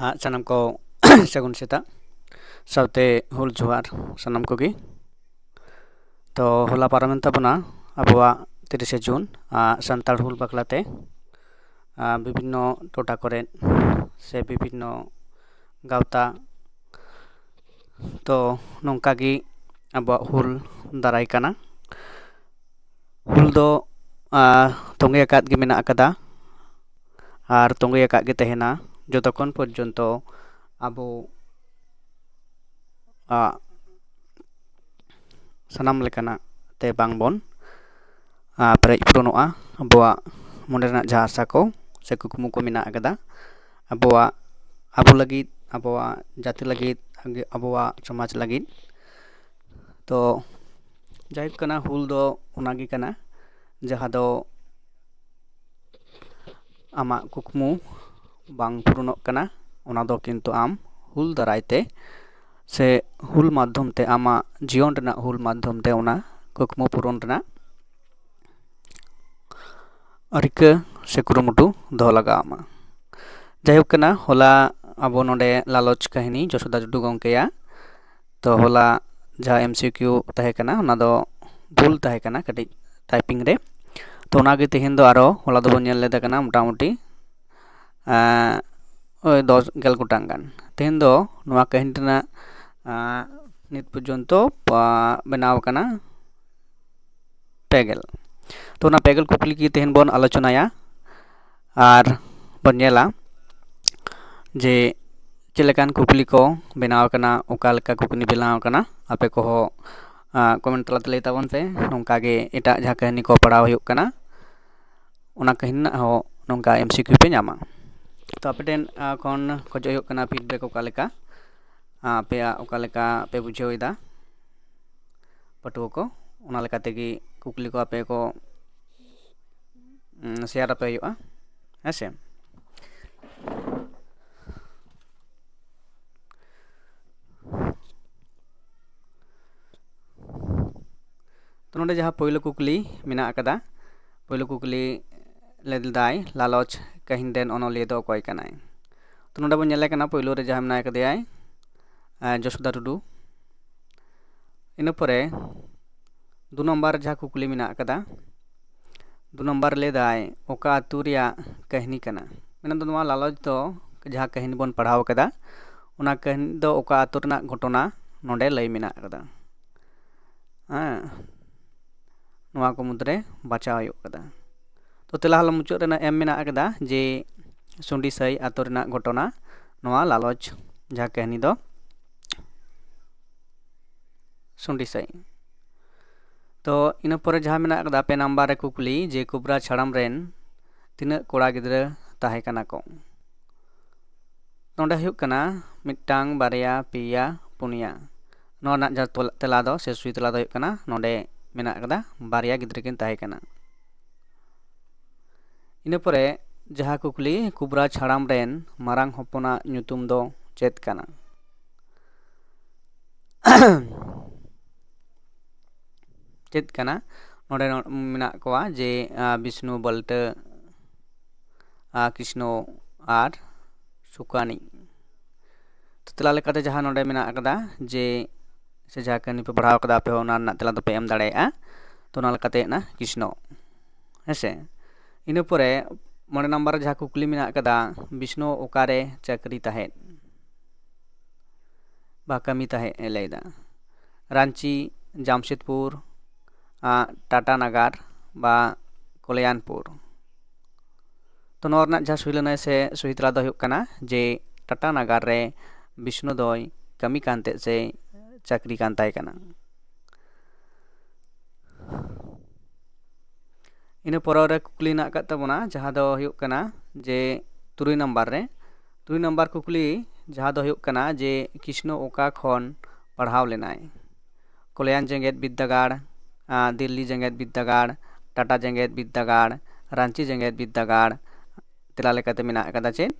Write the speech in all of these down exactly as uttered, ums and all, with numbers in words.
ᱟᱨ ᱥᱟᱱᱟᱢ ᱠᱚ ᱥᱟᱹᱜᱩᱱ ᱥᱮᱛᱟᱜ, ᱥᱟᱶᱛᱮ ᱦᱩᱞ ᱡᱚᱦᱟᱨ ᱥᱟᱱᱟᱢ ᱠᱚᱜᱮ᱾ ᱛᱚ, ᱦᱚᱞᱟ ᱯᱟᱨᱚᱢᱮᱱ ᱛᱟᱵᱚᱱᱟ ᱟᱵᱚᱣᱟᱜ ᱛᱤᱨᱤᱥᱮ ᱡᱩᱱ᱾ ᱟᱨ ᱥᱟᱱᱛᱟᱲ ᱦᱩᱞ ᱵᱟᱠᱷᱨᱟ ᱛᱮ, ᱟᱨ ᱵᱤᱵᱷᱤᱱᱱᱚ ᱴᱚᱴᱷᱟ ᱠᱚᱨᱮ ᱥᱮ ᱵᱤᱵᱷᱤᱱᱱᱚ ᱜᱟᱶᱛᱟ, ᱛᱚ, ᱱᱚᱝᱠᱟ ᱜᱮ ᱟᱵᱚᱣᱟᱜ ᱦᱩᱞ ᱫᱟᱨᱟᱭ ᱠᱟᱱᱟ᱾ ᱦᱩᱞ ᱫᱚ, ᱟᱨ, ᱛᱚᱸᱜᱮ ᱟᱠᱟᱫ ᱜᱮ ᱢᱮᱱᱟᱜ ᱟᱠᱟᱫᱟ ᱟᱨ ᱛᱚᱸᱜᱮ ᱟᱠᱟᱫ ᱜᱮ ᱛᱟᱦᱮᱱᱟ, ᱡᱚᱛᱚᱠᱷᱚᱱ ᱯᱚᱨᱡᱚᱱᱛᱚ ᱟᱵᱚ, ᱟᱜ, ᱥᱟᱱᱟᱢ ᱞᱮᱠᱟᱱᱟᱜ ᱛᱮ ᱵᱟᱝ ᱵᱚᱱ, ᱟᱨ, ᱯᱮᱨᱮᱡ ᱯᱩᱨᱚᱱᱚᱜᱼᱟ᱾ ᱟᱵᱚᱣᱟᱜ ᱢᱚᱱᱮ ᱨᱮᱱᱟᱜ ᱡᱟᱦᱟᱸ ᱟᱥᱟ ᱠᱚ ᱥᱮ ᱠᱩᱠᱢᱩ ᱠᱚ ᱢᱮᱱᱟᱜ ᱟᱠᱟᱫᱟ, ᱟᱵᱚᱣᱟᱜ, ᱟᱵᱚ ᱞᱟᱹᱜᱤᱫ, ᱟᱵᱚᱣᱟᱜ ᱡᱟᱹᱛᱤ ᱞᱟᱹᱜᱤᱫ, ᱟᱵᱚᱣᱟᱜ ᱥᱚᱢᱟᱡᱽ ᱞᱟᱹᱜᱤᱫ᱾ ᱛᱚ, ᱡᱟᱭᱦᱳᱠ ᱠᱟᱱᱟ, ᱦᱩᱞ ᱫᱚ ᱚᱱᱟᱜᱮ ᱠᱟᱱᱟ, ᱡᱟᱦᱟᱸ ᱫᱚ ᱟᱢᱟᱜ ᱠᱩᱠᱢᱩ ᱵᱟᱝ ᱯᱩᱨᱩᱱᱚᱜ ᱠᱟᱱᱟ, ᱚᱱᱟ ᱫᱚ ᱠᱤᱱᱛᱩ ᱟᱢ ᱦᱩᱞ ᱫᱟᱨᱟᱭ ᱛᱮ ᱥᱮ ᱦᱩᱞ ᱢᱟᱫᱽᱫᱷᱚᱢ ᱛᱮ, ᱟᱢᱟᱜ ᱡᱤᱭᱚᱱ ᱨᱮᱱᱟᱜ ᱦᱩᱞ ᱢᱟᱫᱽᱫᱷᱚᱢ ᱛᱮ ᱚᱱᱟ ᱠᱩᱠᱢᱩ ᱯᱩᱨᱚᱱ ᱨᱮᱱᱟᱜ ᱨᱤᱠᱟᱹ ᱥᱮ ᱠᱩᱨᱩᱢᱩᱴᱩ ᱫᱚᱦᱚ ᱞᱟᱜᱟᱣ ᱟᱢᱟ᱾ ᱡᱟᱭᱦᱳᱠ ᱠᱟᱱᱟ, ᱦᱚᱞᱟ ᱟᱵᱚ ᱱᱚᱰᱮ ᱞᱟᱞᱚᱪ ᱠᱟᱹᱦᱱᱤ ᱡᱚᱥᱳᱫᱟ ᱴᱩᱰᱩ ᱜᱚᱢᱠᱮᱭᱟᱜ, ᱛᱚ, ᱦᱚᱞᱟ ᱡᱟᱦᱟᱸ ᱮᱢ ᱥᱤ ᱠᱤᱭᱩ ᱛᱟᱦᱮᱸ ᱠᱟᱱᱟ, ᱚᱱᱟ ᱫᱚ ᱵᱷᱩᱞ ᱛᱟᱦᱮᱸ ᱠᱟᱱᱟ ᱠᱟᱹᱴᱤᱡ ᱴᱟᱭᱯᱤᱝ ᱨᱮ᱾ ᱛᱚ, ᱚᱱᱟᱜᱮ ᱛᱮᱦᱮᱧ ᱫᱚ ᱟᱨᱚ ᱦᱚᱞᱟ ᱫᱚᱵᱚᱱ ᱧᱮᱞ ᱞᱮᱫᱟ ᱠᱟᱱᱟ ᱢᱚᱴᱟᱢᱩᱴᱤ, ᱮᱸ, ᱳᱭ ᱫᱚᱥ ᱜᱮᱞ ᱜᱚᱴᱟᱝ ᱜᱟᱱ᱾ ᱛᱮᱦᱮᱧ ᱫᱚ ᱱᱚᱣᱟ ᱠᱟᱹᱦᱱᱤ ᱨᱮᱱᱟᱜ, ᱮᱸ, ᱱᱤᱛ ᱯᱚᱨᱡᱚᱱᱛᱚ, ᱟ, ᱵᱮᱱᱟᱣ ᱟᱠᱟᱱᱟ ᱯᱮ ᱜᱮᱞ᱾ ᱛᱚ, ᱚᱱᱟ ᱯᱮ ᱜᱮᱞ ᱠᱩᱠᱞᱤ ᱜᱮ ᱛᱮᱦᱮᱧ ᱵᱚᱱ ᱟᱞᱳᱪᱚᱱᱟᱭᱟ ᱟᱨ ᱵᱚᱱ ᱧᱮᱞᱟ ᱡᱮ ᱪᱮᱫ ᱞᱮᱠᱟᱱ ᱠᱩᱠᱞᱤ ᱠᱚ ᱵᱮᱱᱟᱣ ᱟᱠᱟᱱᱟ, ᱚᱠᱟ ᱞᱮᱠᱟ ᱠᱩᱠᱞᱤ ᱵᱮᱱᱟᱣ ᱟᱠᱟᱱᱟ᱾ ᱟᱯᱮ ᱠᱚᱦᱚᱸ, ᱟ, ᱠᱚᱢᱮᱱᱴ ᱛᱟᱞᱟᱛᱮ ᱞᱟᱹᱭ ᱛᱟᱵᱚᱱ ᱯᱮ᱾ ᱱᱚᱝᱠᱟ ᱜᱮ ᱮᱴᱟᱜ ᱡᱟᱦᱟᱸ ᱠᱟᱹᱦᱱᱤ ᱠᱚ ᱯᱟᱲᱦᱟᱣ ᱦᱩᱭᱩᱜ ᱠᱟᱱᱟ, ᱚᱱᱟ ᱠᱟᱹᱦᱱᱤ ᱨᱮᱱᱟᱜ ᱦᱚᱸ ᱱᱚᱝᱠᱟ ᱮᱢ ᱥᱤ ᱠᱤᱭᱩ ᱯᱮ ᱧᱟᱢᱟ᱾ ᱛᱚ, ᱟᱯᱮ ᱴᱷᱮᱱ, ᱟ, ᱠᱷᱚᱱ ᱠᱷᱚᱡᱚᱜ ᱦᱩᱭᱩᱜ ᱠᱟᱱᱟ ᱯᱷᱤᱰᱵᱮᱠ ᱚᱠᱟ ᱞᱮᱠᱟ, ᱟ, ᱟᱯᱮᱭᱟᱜ ᱚᱠᱟ ᱞᱮᱠᱟ ᱯᱮ ᱵᱩᱡᱷᱟᱹᱣ ᱮᱫᱟ ᱯᱟᱹᱴᱷᱩᱣᱟᱹ ᱠᱚ, ᱚᱱᱟ ᱞᱮᱠᱟ ᱛᱮᱜᱮ ᱠᱩᱠᱞᱤ ᱠᱚ ᱟᱯᱮ ᱠᱚ, ᱩᱸ, ᱥᱮᱭᱟᱨ ᱟᱯᱮ ᱦᱩᱭᱩᱜᱼᱟ, ᱦᱮᱸ ᱥᱮ᱾ ᱛᱚ, ᱱᱚᱰᱮ ᱡᱟᱦᱟᱸ ᱯᱳᱭᱞᱳ ᱠᱩᱠᱞᱤ ᱢᱮᱱᱟᱜ ᱟᱠᱟᱫᱟ, ᱯᱳᱭᱞᱳ ᱠᱩᱠᱞᱤ ᱞᱟᱹᱭ ᱞᱮᱫᱟᱭ, ᱞᱟᱞᱚᱪ ᱠᱟᱹᱦᱤᱱ ᱨᱮᱱ ᱚᱱᱚᱞᱤᱭᱟᱹ ᱫᱚ ᱚᱠᱚᱭ ᱠᱟᱱᱟᱭ? ᱛᱚ ᱱᱚᱰᱮ ᱵᱚᱱ ᱧᱮᱞᱮ ᱠᱟᱱᱟ, ᱯᱳᱭᱞᱳ ᱨᱮ ᱡᱟᱦᱟᱸ ᱢᱮᱱᱟᱭ ᱠᱟᱫᱮᱭᱟᱭ, ᱟᱸ, ᱡᱚᱥᱳᱫᱟ ᱴᱩᱰᱩ᱾ ᱤᱱᱟᱹ ᱯᱚᱨᱮ ᱫᱩ ᱱᱟᱢᱵᱟᱨ ᱨᱮ ᱡᱟᱦᱟᱸ ᱠᱩᱠᱞᱤ ᱢᱮᱱᱟᱜ ᱟᱠᱟᱫᱟ, ᱫᱩ ᱱᱟᱢᱵᱟᱨ ᱞᱟᱹᱭ ᱫᱟᱭ, ᱚᱠᱟ ᱟᱹᱛᱩ ᱨᱮᱭᱟᱜ ᱠᱟᱹᱦᱱᱤ ᱠᱟᱱᱟ? ᱢᱮᱱᱫᱚ ᱱᱚᱣᱟ ᱞᱟᱞᱚᱪ ᱫᱚ ᱡᱟᱦᱟᱸ ᱠᱟᱹᱦᱱᱤ ᱵᱚᱱ ᱯᱟᱲᱦᱟᱣ ᱠᱟᱫᱟ, ᱚᱱᱟ ᱠᱟᱹᱦᱱᱤ ᱫᱚ ᱚᱠᱟ ᱟᱹᱛᱩ ᱨᱮᱱᱟᱜ ᱜᱷᱚᱴᱚᱱᱟ ᱱᱚᱰᱮ ᱞᱟᱹᱭ ᱢᱮᱱᱟᱜ ᱟᱠᱟᱫᱟ᱾ ᱦᱮᱸ, ᱱᱚᱣᱟ ᱠᱚ ᱢᱩᱫᱽᱨᱮ ᱵᱟᱪᱷᱟᱣ ᱦᱩᱭᱩᱜ ᱠᱟᱫᱟ᱾ ᱛᱚ ᱛᱮᱞᱟ ᱦᱚᱞᱚ ᱢᱩᱪᱟᱹᱫ ᱨᱮᱱᱟᱜ ᱮᱢ ᱢᱮᱱᱟᱜ ᱟᱠᱟᱫᱟ ᱡᱮ ᱥᱩᱸᱰᱤ ᱥᱟᱹᱭ ᱟᱛᱳ ᱨᱮᱱᱟᱜ ᱜᱷᱚᱴᱚᱱᱟ ᱱᱚᱣᱟ ᱞᱟᱞᱚᱪ ᱡᱟᱦᱟᱸ ᱠᱟᱹᱦᱱᱤ ᱫᱚ ᱥᱩᱸᱰᱤ ᱥᱟᱹᱭ᱾ ᱛᱚ ᱤᱱᱟᱹ ᱯᱚᱨᱮ ᱡᱟᱦᱟᱸ ᱢᱮᱱᱟᱜ ᱟᱠᱟᱫᱟ ᱯᱮ ᱱᱟᱢᱵᱟᱨ ᱨᱮ ᱠᱩᱠᱞᱤ ᱡᱮ ᱠᱩᱵᱽᱨᱟ ᱪᱷᱟᱲᱟᱢ ᱨᱮᱱ ᱛᱤᱱᱟᱹᱜ ᱠᱚᱲᱟ ᱜᱤᱫᱽᱨᱟᱹ ᱛᱟᱦᱮᱸ ᱠᱟᱱᱟ ᱠᱚ? ᱱᱚᱰᱮ ᱦᱩᱭᱩᱜ ᱠᱟᱱᱟ ᱢᱤᱫᱴᱟᱝ, ᱵᱟᱨᱭᱟ, ᱯᱮᱭᱟ, ᱯᱩᱱᱭᱟ᱾ ᱱᱚᱣᱟ ᱨᱮᱱᱟᱜ ᱡᱟᱦᱟᱸ ᱛᱚᱞ-, ᱛᱮᱞᱟ ᱫᱚ ᱥᱮ ᱥᱩᱭ ᱛᱮᱞᱟ ᱫᱚ ᱦᱩᱭᱩᱜ ᱠᱟᱱᱟ, ᱱᱚᱰᱮ ᱢᱮᱱᱟᱜ ᱟᱠᱟᱫᱟ ᱵᱟᱨᱭᱟ ᱜᱤᱫᱽᱨᱟᱹ ᱠᱤᱱ ᱛᱟᱦᱮᱸ ᱠᱟᱱᱟ᱾ ᱤᱱᱟᱹ ᱯᱚᱨᱮ ᱡᱟᱦᱟᱸ ᱠᱩᱠᱞᱤ, ᱠᱩᱵᱽᱨᱟ ᱪᱷᱟᱲᱟᱢ ᱨᱮᱱ ᱢᱟᱨᱟᱝ ᱦᱚᱯᱚᱱᱟᱜ ᱧᱩᱛᱩᱢ ᱫᱚ ᱪᱮᱫ ᱠᱟᱱᱟ? ᱪᱮᱫ ᱠᱟᱱᱟ? ᱱᱚᱰᱮ ᱱᱚ-, ᱢᱮᱱᱟᱜ ᱠᱚᱣᱟ ᱡᱮ, ᱟᱸ, ᱵᱤᱥᱱᱩ, ᱵᱟᱹᱞᱴᱟᱹ, ᱟᱸ, ᱠᱨᱤᱥᱱᱚ ᱟᱨ ᱥᱩᱠᱟᱱᱤ᱾ ᱛᱚ ᱛᱮᱞᱟ ᱞᱮᱠᱟᱛᱮ ᱡᱟᱦᱟᱸ ᱱᱚᱰᱮ ᱢᱮᱱᱟᱜ ᱟᱠᱟᱫᱟ ᱡᱮ, ᱥᱮ ᱡᱟᱦᱟᱸ ᱠᱟᱹᱦᱱᱤ ᱯᱮ ᱯᱟᱲᱦᱟᱣ ᱠᱟᱫᱟ ᱟᱯᱮ ᱦᱚᱸ ᱚᱱᱟ ᱨᱮᱱᱟᱜ ᱛᱮᱞᱟ ᱫᱚᱯᱮ ᱮᱢ ᱫᱟᱲᱮᱭᱟᱜᱼᱟ᱾ ᱛᱚ ᱚᱱᱟ ᱞᱮᱠᱟᱛᱮ ᱚᱱᱟ ᱠᱨᱤᱥᱱᱚ᱾ ᱦᱮᱸ ᱥᱮ? ᱤᱱᱟᱹ ᱯᱚᱨᱮ ᱢᱚᱬᱮ ᱱᱟᱢᱵᱟᱨ ᱨᱮ ᱡᱟᱦᱟᱸ ᱠᱩᱠᱞᱤ ᱢᱮᱱᱟᱜ ᱟᱠᱟᱫᱟ, ᱵᱤᱥᱱᱩ ᱚᱠᱟᱨᱮ ᱪᱟᱹᱠᱨᱤ ᱛᱟᱦᱮᱸᱫ ᱵᱟ ᱠᱟᱹᱢᱤ ᱛᱟᱦᱮᱸᱫ ᱮ ᱞᱟᱹᱭᱫᱟ? ᱨᱟᱸᱪᱤ, ᱡᱟᱢᱥᱮᱫᱽᱯᱩᱨ, ᱟᱸ, ᱴᱟᱴᱟ ᱱᱟᱜᱟᱨ ᱵᱟ ᱠᱚᱞᱭᱟᱱᱯᱩᱨ᱾ ᱛᱚ ᱱᱚᱣᱟ ᱨᱮᱱᱟᱜ ᱡᱟᱦᱟᱸ ᱥᱩᱭ ᱞᱟᱹᱱᱟᱹᱭ ᱥᱮ ᱥᱩᱭ ᱛᱮᱞᱟ ᱫᱚ ᱦᱩᱭᱩᱜ ᱠᱟᱱᱟ ᱡᱮ ᱴᱟᱴᱟ ᱱᱟᱜᱟᱨ ᱨᱮ ᱵᱤᱥᱱᱩ ᱫᱚᱭ ᱠᱟᱹᱢᱤ ᱠᱟᱱ ᱛᱟᱦᱮᱸᱫ ᱥᱮ ᱪᱟᱹᱠᱨᱤ ᱠᱟᱱ ᱛᱟᱭ ᱠᱟᱱᱟ᱾ ᱤᱱᱟᱹ ᱯᱚᱨᱮ ᱨᱮ ᱠᱩᱠᱞᱤ ᱦᱮᱱᱟᱜ ᱟᱠᱟᱫ ᱛᱟᱵᱚᱱᱟ, ᱡᱟᱦᱟᱸ ᱫᱚ ᱦᱩᱭᱩᱜ ᱠᱟᱱᱟ ᱡᱮ ᱛᱩᱨᱩᱭ ᱱᱟᱢᱵᱟᱨ ᱨᱮ, ᱛᱩᱨᱩᱭ ᱱᱟᱢᱵᱟᱨ ᱠᱩᱠᱞᱤ ᱡᱟᱦᱟᱸ ᱫᱚ ᱦᱩᱭᱩᱜ ᱠᱟᱱᱟ ᱡᱮ ᱠᱨᱤᱥᱱᱚ ᱚᱠᱟ ᱠᱷᱚᱱ ᱯᱟᱲᱦᱟᱣ ᱞᱮᱱᱟᱭ? ᱠᱚᱞᱭᱟᱱ ᱡᱮᱜᱮᱛ ᱵᱤᱨᱫᱟᱹᱜᱟᱲ, ᱟᱸ, ᱫᱤᱞᱞᱤ ᱡᱮᱜᱮᱛ ᱵᱤᱨᱫᱟᱹᱜᱟᱲ, ᱴᱟᱴᱟ ᱡᱮᱜᱮᱛ ᱵᱤᱨᱫᱟᱹᱜᱟᱲ, ᱨᱟᱸᱪᱤ ᱡᱮᱜᱮᱛ ᱵᱤᱨᱫᱟᱹᱜᱟᱲ᱾ ᱛᱮᱞᱟ ᱞᱮᱠᱟᱛᱮ ᱢᱮᱱᱟᱜ ᱟᱠᱟᱫᱟ ᱪᱮᱫ?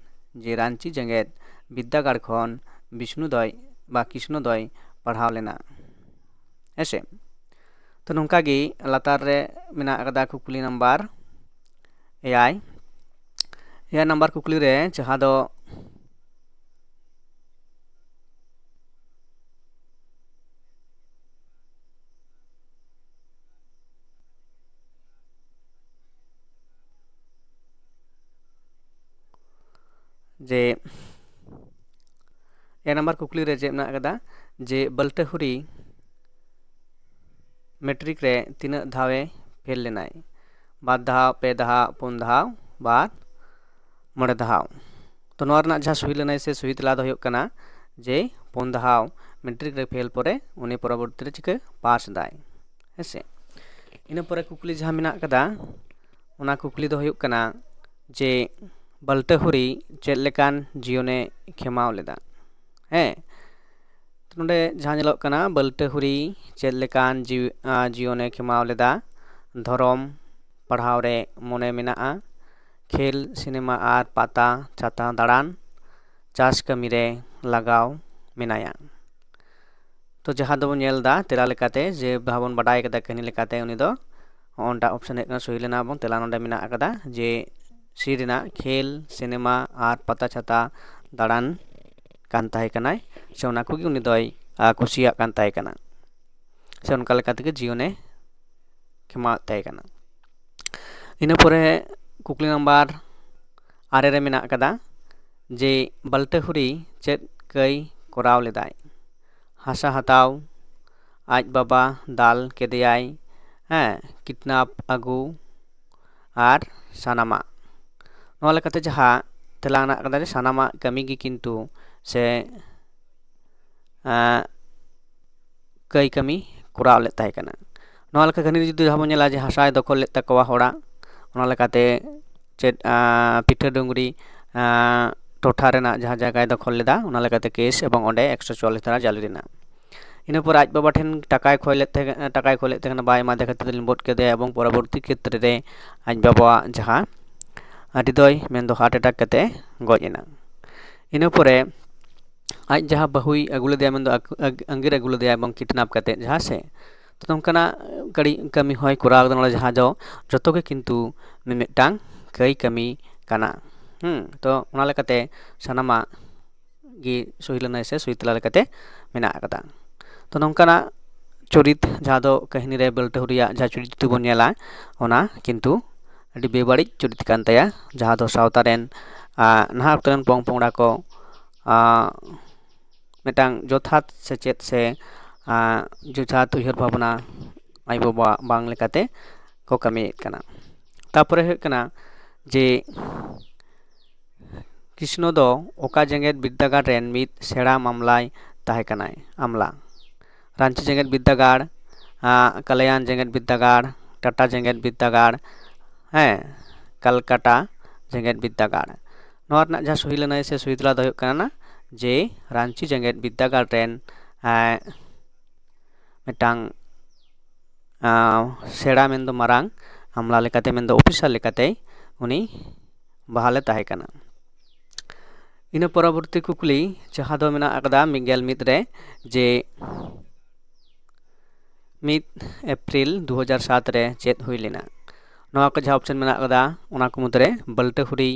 ᱡᱮ ᱨᱟᱸᱪᱤ ᱡᱮᱜᱮᱛ ᱵᱤᱨᱫᱟᱹᱜᱟᱲ ᱠᱷᱚᱱ ᱵᱤᱥᱱᱩ ᱫᱚᱭ ᱵᱟ ᱠᱨᱤᱥᱱᱚ ᱫᱚᱭ ᱯᱟᱲᱦᱟᱣ ᱞᱮᱱᱟ᱾ ᱦᱮᱸᱥᱮ? ᱛᱚ ᱱᱚᱝᱠᱟ ᱜᱮ ᱞᱟᱛᱟᱨ ᱨᱮ ᱢᱮᱱᱟᱜ ᱟᱠᱟᱫᱟ ᱠᱩᱠᱞᱤ ᱱᱟᱢᱵᱟᱨ ᱮᱭᱟᱭ᱾ ᱮᱭᱟᱭ ᱱᱟᱢᱵᱟᱨ ᱠᱩᱠᱞᱤ ᱨᱮ ᱡᱟᱦᱟᱸ ᱫᱚ ᱡᱮ ᱮ ᱱᱟᱢᱵᱟᱨ ᱠᱩᱠᱞᱤ ᱨᱮ ᱪᱮᱫ ᱢᱮᱱᱟᱜ ᱟᱠᱟᱫᱟ, ᱡᱮ ᱵᱟᱞᱴᱟᱹᱦᱩᱨᱤ ᱢᱮᱴᱨᱤᱠ ᱨᱮ ᱛᱤᱱᱟᱹᱜ ᱫᱷᱟᱣᱮ ᱯᱷᱮᱞ ᱞᱮᱱᱟᱭ? ᱵᱟᱨ ᱫᱷᱟᱣ, ᱯᱮ ᱫᱷᱟᱣ, ᱯᱩᱱ ᱫᱷᱟᱣ, ᱵᱟᱨ ᱢᱚᱬᱮ ᱫᱷᱟᱣ᱾ ᱛᱚ ᱱᱚᱣᱟ ᱨᱮᱱᱟᱜ ᱡᱟᱦᱟᱸ ᱥᱩᱦᱤ ᱞᱮᱱᱟᱭ ᱥᱮ ᱥᱩᱦᱤ ᱛᱮᱞᱟ ᱫᱚ ᱦᱩᱭᱩᱜ ᱠᱟᱱᱟ ᱡᱮ ᱯᱩᱱ ᱫᱷᱟᱣ ᱢᱮᱴᱨᱤᱠ ᱨᱮ ᱯᱷᱮᱞ ᱯᱚᱨᱮ ᱩᱱᱤ ᱯᱚᱨᱚᱵᱚᱨᱛᱤ ᱨᱮ ᱪᱤᱠᱟᱹ ᱯᱟᱥ ᱫᱟᱭ, ᱦᱮᱸᱥᱮ᱾ ᱤᱱᱟᱹ ᱯᱚᱨᱮ ᱠᱩᱠᱞᱤ ᱡᱟᱦᱟᱸ ᱢᱮᱱᱟᱜ ᱟᱠᱟᱫᱟ, ᱚᱱᱟ ᱠᱩᱠᱞᱤ ᱫᱚ ᱦᱩᱭᱩᱜ ᱠᱟᱱᱟ ᱡᱮ ᱵᱟᱞᱴᱟᱹᱦᱩᱨᱤ ᱪᱮᱫ ᱞᱮᱠᱟᱱ ᱡᱤᱭᱚᱱᱮ ᱠᱷᱮᱢᱟᱣ ᱞᱮᱫᱟ? ᱦᱮᱸ, ᱱᱚᱰᱮ ᱡᱟᱦᱟᱸ ᱧᱮᱞᱚᱜ ᱠᱟᱱᱟ, ᱵᱟᱞᱴᱟᱹᱦᱩᱨᱤ ᱪᱮᱫ ᱞᱮᱠᱟᱱ ᱡᱤᱣᱤ-, ᱟᱸ, ᱡᱤᱭᱚᱱᱮ ᱠᱷᱮᱢᱟᱣ ᱞᱮᱫᱟ? ᱫᱷᱚᱨᱚᱢ ᱯᱟᱲᱦᱟᱣ ᱨᱮ ᱢᱚᱱᱮ ᱢᱮᱱᱟᱜᱼᱟ, ᱠᱷᱮᱞ, ᱥᱤᱱᱮᱢᱟ ᱟᱨ ᱯᱟᱛᱟ ᱪᱷᱟᱛᱟ ᱫᱟᱬᱟᱱ, ᱪᱟᱥ ᱠᱟᱹᱢᱤ ᱨᱮ ᱞᱟᱜᱟᱣ ᱢᱮᱱᱟᱭᱟ᱾ ᱛᱚ ᱡᱟᱦᱟᱸ ᱫᱚᱵᱚᱱ ᱧᱮᱞ ᱮᱫᱟ ᱛᱮᱞᱟ ᱞᱮᱠᱟᱛᱮ, ᱡᱮ ᱡᱟᱦᱟᱸ ᱵᱚᱱ ᱵᱟᱰᱟᱭ ᱠᱟᱫᱟ ᱠᱟᱹᱦᱱᱤ ᱞᱮᱠᱟᱛᱮ, ᱩᱱᱤ ᱫᱚ ᱚᱱᱴᱟ ᱚᱯᱥᱮᱱ ᱦᱩᱭᱩᱜ ᱠᱟᱱᱟ, ᱥᱩᱦᱤ ᱞᱮᱱᱟ ᱵᱚᱱ᱾ ᱛᱮᱞᱟ ᱱᱚᱰᱮ ᱢᱮᱱᱟᱜ ᱟᱠᱟᱫᱟ ᱡᱮ ᱥᱤ ᱨᱮᱱᱟᱜ ᱠᱷᱮᱞ, ᱥᱤᱱᱮᱢᱟ ᱟᱨ ᱯᱟᱛᱟ ᱪᱷᱟᱛᱟ ᱫᱟᱬᱟᱱ ᱠᱟᱱ ᱛᱟᱦᱮᱸ ᱠᱟᱱᱟᱭ, ᱥᱮ ᱚᱱᱟ ᱠᱚᱜᱮ ᱩᱱᱤ ᱫᱚᱭ, ᱟ, ᱠᱩᱥᱤᱭᱟᱜ ᱠᱟᱱ ᱛᱟᱦᱮᱸ ᱠᱟᱱᱟ, ᱥᱮ ᱚᱱᱠᱟ ᱞᱮᱠᱟ ᱛᱮᱜᱮ ᱡᱤᱭᱚᱱᱮ ᱠᱷᱮᱢᱟᱣᱮᱫ ᱛᱟᱦᱮᱸ ᱠᱟᱱᱟ᱾ ᱤᱱᱟᱹ ᱯᱚᱨᱮ ᱠᱩᱠᱞᱤ ᱱᱟᱢᱵᱟᱨ ᱟᱨᱮ ᱨᱮ ᱢᱮᱱᱟᱜ ᱟᱠᱟᱫᱟ ᱡᱮ ᱵᱟᱞᱴᱟᱹᱦᱩᱨᱤ ᱪᱮᱫ ᱠᱟᱹᱭ ᱠᱚᱨᱟᱣ ᱞᱮᱫᱟᱭ? ᱦᱟᱥᱟ ᱦᱟᱛᱟᱣ, ᱟᱡ ᱵᱟᱵᱟ ᱫᱟᱞ ᱠᱮᱫᱮᱭᱟᱭ, ᱦᱮᱸ, ᱠᱤᱰᱱᱟᱯ ᱟᱹᱜᱩ ᱟᱨ ᱥᱟᱱᱟᱢᱟᱜ᱾ ᱱᱚᱣᱟ ᱞᱮᱠᱟᱛᱮ ᱡᱟᱦᱟᱸ ᱛᱮᱞᱟ ᱢᱮᱱᱟᱜ ᱟᱠᱟᱫᱟ ᱡᱮ ᱥᱟᱱᱟᱢᱟᱜ ᱠᱟᱹᱢᱤ ᱜᱮ ᱠᱤᱱᱛᱩ ᱥᱮ, ᱟᱸ, ᱠᱟᱹᱭ ᱠᱟᱹᱢᱤ ᱠᱚᱨᱟᱣ ᱞᱮᱫ ᱛᱟᱦᱮᱸ ᱠᱟᱱᱟ᱾ ᱱᱚᱣᱟ ᱞᱮᱠᱟ ᱠᱟᱹᱦᱱᱤ ᱨᱮ ᱡᱩᱫᱤ ᱡᱟᱦᱟᱸ ᱵᱚᱱ ᱧᱮᱞᱟ ᱡᱮ ᱦᱟᱥᱟᱭ ᱫᱚᱠᱷᱚᱞ ᱞᱮᱫ ᱛᱟᱠᱚᱣᱟ ᱦᱚᱲᱟᱜ, ᱚᱱᱟ ᱞᱮᱠᱟᱛᱮ ᱪᱮᱫ, ᱟᱸ, ᱯᱤᱴᱷᱟᱹ ᱰᱩᱝᱨᱤ, ᱟᱸ, ᱴᱚᱴᱷᱟ ᱨᱮᱱᱟᱜ ᱡᱟᱦᱟᱸ ᱡᱟᱭᱜᱟᱭ ᱫᱚᱠᱷᱚᱞ ᱞᱮᱫᱟ, ᱚᱱᱟ ᱞᱮᱠᱟᱛᱮ ᱠᱮᱥ ᱮᱵᱚᱝ ᱚᱸᱰᱮ ᱮᱠᱥᱚ ᱪᱩᱣᱟᱞᱞᱤᱥ ᱫᱷᱟᱨᱟ ᱡᱟᱹᱞᱤ ᱞᱮᱱᱟ᱾ ᱤᱱᱟᱹ ᱯᱚᱨ ᱟᱡ ᱵᱟᱵᱟ ᱴᱷᱮᱱ ᱴᱟᱠᱟᱭ ᱠᱷᱚᱭ ᱞᱮᱫ ᱛᱟᱦᱮᱸ, ᱴᱟᱠᱟᱭ ᱠᱷᱚᱭ ᱞᱮᱫ ᱛᱟᱦᱮᱸ ᱠᱟᱱᱟ, ᱵᱟᱭ ᱮᱢᱟ ᱫᱮ ᱠᱷᱟᱹᱛᱤᱨ ᱛᱮ ᱞᱤᱸᱵᱚᱫ ᱠᱮᱫᱮᱭᱟ ᱮᱵᱚᱝ ᱯᱚᱨᱚᱵᱚᱨᱛᱤ ᱠᱷᱮᱛᱨᱮ ᱨᱮ ᱟᱡ ᱵᱟᱵᱟᱣᱟᱜ ᱡᱟᱦᱟᱸ ᱦᱨᱤᱫᱚᱭ ᱢᱮᱱᱫᱚ heart attack ᱠᱟᱛᱮ ᱜᱚᱡ ᱮᱱᱟ᱾ ᱤᱱᱟᱹ ᱯᱚᱨᱮ ᱟᱡ ᱡᱟᱦᱟᱸ ᱵᱟᱹᱦᱩᱭ ᱟᱹᱜᱩ ᱞᱮᱫᱮᱭᱟ, ᱢᱮᱱᱫᱚ ᱟᱠ-, ᱟᱜ-, ᱟᱸᱜᱤᱨ ᱟᱹᱜᱩ ᱞᱮᱫᱮᱭᱟ ᱮᱵᱚᱝ ᱠᱤᱰᱱᱟᱯ ᱠᱟᱛᱮ, ᱡᱟᱦᱟᱸ ᱥᱮ, ᱛᱚ ᱱᱚᱝᱠᱟᱱᱟᱜ ᱠᱟᱹᱲᱤ ᱠᱟᱹᱢᱤ ᱦᱚᱸᱭ ᱠᱚᱨᱟᱣ ᱠᱟᱫᱟ ᱱᱚᱰᱮ, ᱡᱟᱦᱟᱸ ᱫᱚ ᱡᱚᱛᱚ ᱜᱮ ᱠᱤᱱᱛᱩ ᱢᱤᱢᱤᱫᱴᱟᱝ ᱠᱟᱹᱭ ᱠᱟᱹᱢᱤ ᱠᱟᱱᱟ᱾ ᱦᱩᱸ, ᱛᱚ ᱚᱱᱟ ᱞᱮᱠᱟᱛᱮ ᱥᱟᱱᱟᱢᱟᱜ ᱜᱮ ᱥᱩᱦᱤ ᱞᱮᱱᱟᱭ ᱥᱮ ᱥᱩᱦᱤ ᱛᱮᱞᱟ ᱞᱮᱠᱟᱛᱮ ᱢᱮᱱᱟᱜ ᱟᱠᱟᱫᱟ᱾ ᱛᱚ ᱱᱚᱝᱠᱟᱱᱟᱜ ᱪᱚᱨᱤᱛ, ᱡᱟᱦᱟᱸ ᱫᱚ ᱠᱟᱹᱦᱱᱤ ᱨᱮ ᱵᱟᱹᱞᱴᱟᱹᱦᱩᱨᱤᱭᱟᱜ ᱡᱟᱦᱟᱸ ᱪᱚᱨᱤᱛ ᱡᱩᱫᱤ ᱵᱚᱱ ᱧᱮᱞᱟ, ᱚᱱᱟ ᱠᱤᱱᱛᱩ ᱟᱹᱰᱤ ᱵᱮᱵᱟᱹᱲᱤᱡ ᱪᱚᱨᱤᱛ ᱠᱟᱱ ᱛᱟᱭᱟ, ᱡᱟᱦᱟᱸ ᱫᱚ ᱥᱟᱶᱛᱟ ᱨᱮᱱ, ᱱᱟᱦᱟᱜ ᱚᱠᱛᱚ ᱨᱮᱱ ᱯᱚᱝ ᱯᱚᱝᱲᱟ ᱠᱚ ᱢᱤᱫᱴᱟᱝ ᱡᱚᱛᱷᱟᱛ ᱥᱮᱪᱮᱫ ᱥᱮ ᱡᱚᱛᱷᱟᱛ ᱩᱭᱦᱟᱹᱨ ᱵᱷᱟᱵᱽᱱᱟ ᱟᱭᱳᱼᱵᱟᱵᱟ ᱵᱟᱝ ᱞᱮᱠᱟᱛᱮ ᱠᱚ ᱠᱟᱹᱢᱤᱭᱮᱫ ᱠᱟᱱᱟ᱾ ᱛᱟᱨᱯᱚᱨᱮ ᱦᱩᱭᱩᱜ ᱠᱟᱱᱟ ᱡᱮ ᱠᱨᱤᱥᱱᱚ ᱫᱚ ᱚᱠᱟ ᱡᱮᱜᱮᱛ ᱵᱤᱨᱫᱟᱹᱜᱟᱲ ᱨᱮᱱ ᱢᱤᱫ ᱥᱮᱬᱟ ᱢᱟᱢᱞᱟᱭ ᱛᱟᱦᱮᱸ ᱠᱟᱱᱟᱭ? ᱟᱢᱞᱟ᱾ ᱨᱟᱺᱪᱤ ᱡᱮᱜᱮᱛ ᱵᱤᱨᱫᱟᱹᱜᱟᱲ, ᱠᱟᱞᱭᱟᱱ ᱡᱮᱜᱮᱛ ᱵᱤᱨᱫᱟᱹᱜᱟᱲ, ᱴᱟᱴᱟ ᱡᱮᱜᱮᱛ ᱵᱤᱨᱫᱟᱹᱜᱟᱲ, ᱦᱮᱸ, ᱠᱟᱞᱠᱟᱴᱟ ᱡᱮᱜᱮᱛ ᱵᱤᱨᱫᱟᱹᱜᱟᱲ᱾ ᱱᱚᱣᱟ ᱨᱮᱱᱟᱜ ᱡᱟᱦᱟᱸ ᱥᱩᱦᱤ ᱞᱮᱱᱟᱭ ᱥᱮ ᱥᱩᱦᱤ ᱛᱮᱞᱟ ᱫᱚ ᱦᱩᱭᱩᱜ ᱠᱟᱱᱟ ᱡᱮ ᱨᱟᱺᱪᱤ ᱡᱮᱜᱮᱛ ᱵᱤᱨᱫᱟᱹᱜᱟᱲ ᱨᱮᱱ ᱢᱤᱫᱴᱟᱝ ᱥᱮᱬᱟ ᱢᱮᱱᱫᱚ ᱢᱟᱨᱟᱝ ᱟᱢᱞᱟ ᱞᱮᱠᱟᱛᱮ, ᱢᱮᱱᱫᱚ ᱚᱯᱷᱤᱥᱟᱨ ᱞᱮᱠᱟᱛᱮ ᱩᱱᱤ ᱵᱟᱦᱟᱞᱮ ᱛᱟᱦᱮᱸ ᱠᱟᱱᱟ᱾ ᱤᱱᱟᱹ ᱯᱚᱨᱚᱵᱚᱨᱛᱤ ᱠᱩᱠᱞᱤ ᱡᱟᱦᱟᱸ ᱫᱚ ᱢᱮᱱᱟᱜ ᱟᱠᱟᱫᱟ ᱢᱤᱫ ᱜᱮᱞ ᱢᱤᱫ ᱨᱮ, ᱡᱮ ᱢᱤᱫ ᱮᱯᱨᱤᱞ ᱫᱩ ᱦᱟᱡᱟᱨ ᱥᱟᱛ ᱨᱮ ᱪᱮᱫ ᱦᱩᱭ ᱞᱮᱱᱟ? ᱱᱚᱣᱟ ᱠᱚ ᱡᱟᱦᱟᱸ ᱚᱯᱥᱮᱱ ᱢᱮᱱᱟᱜ ᱟᱠᱟᱫᱟ, ᱚᱱᱟ ᱠᱚ ᱢᱩᱫᱽᱨᱮ ᱵᱟᱹᱞᱴᱟᱹ ᱦᱩᱲᱤ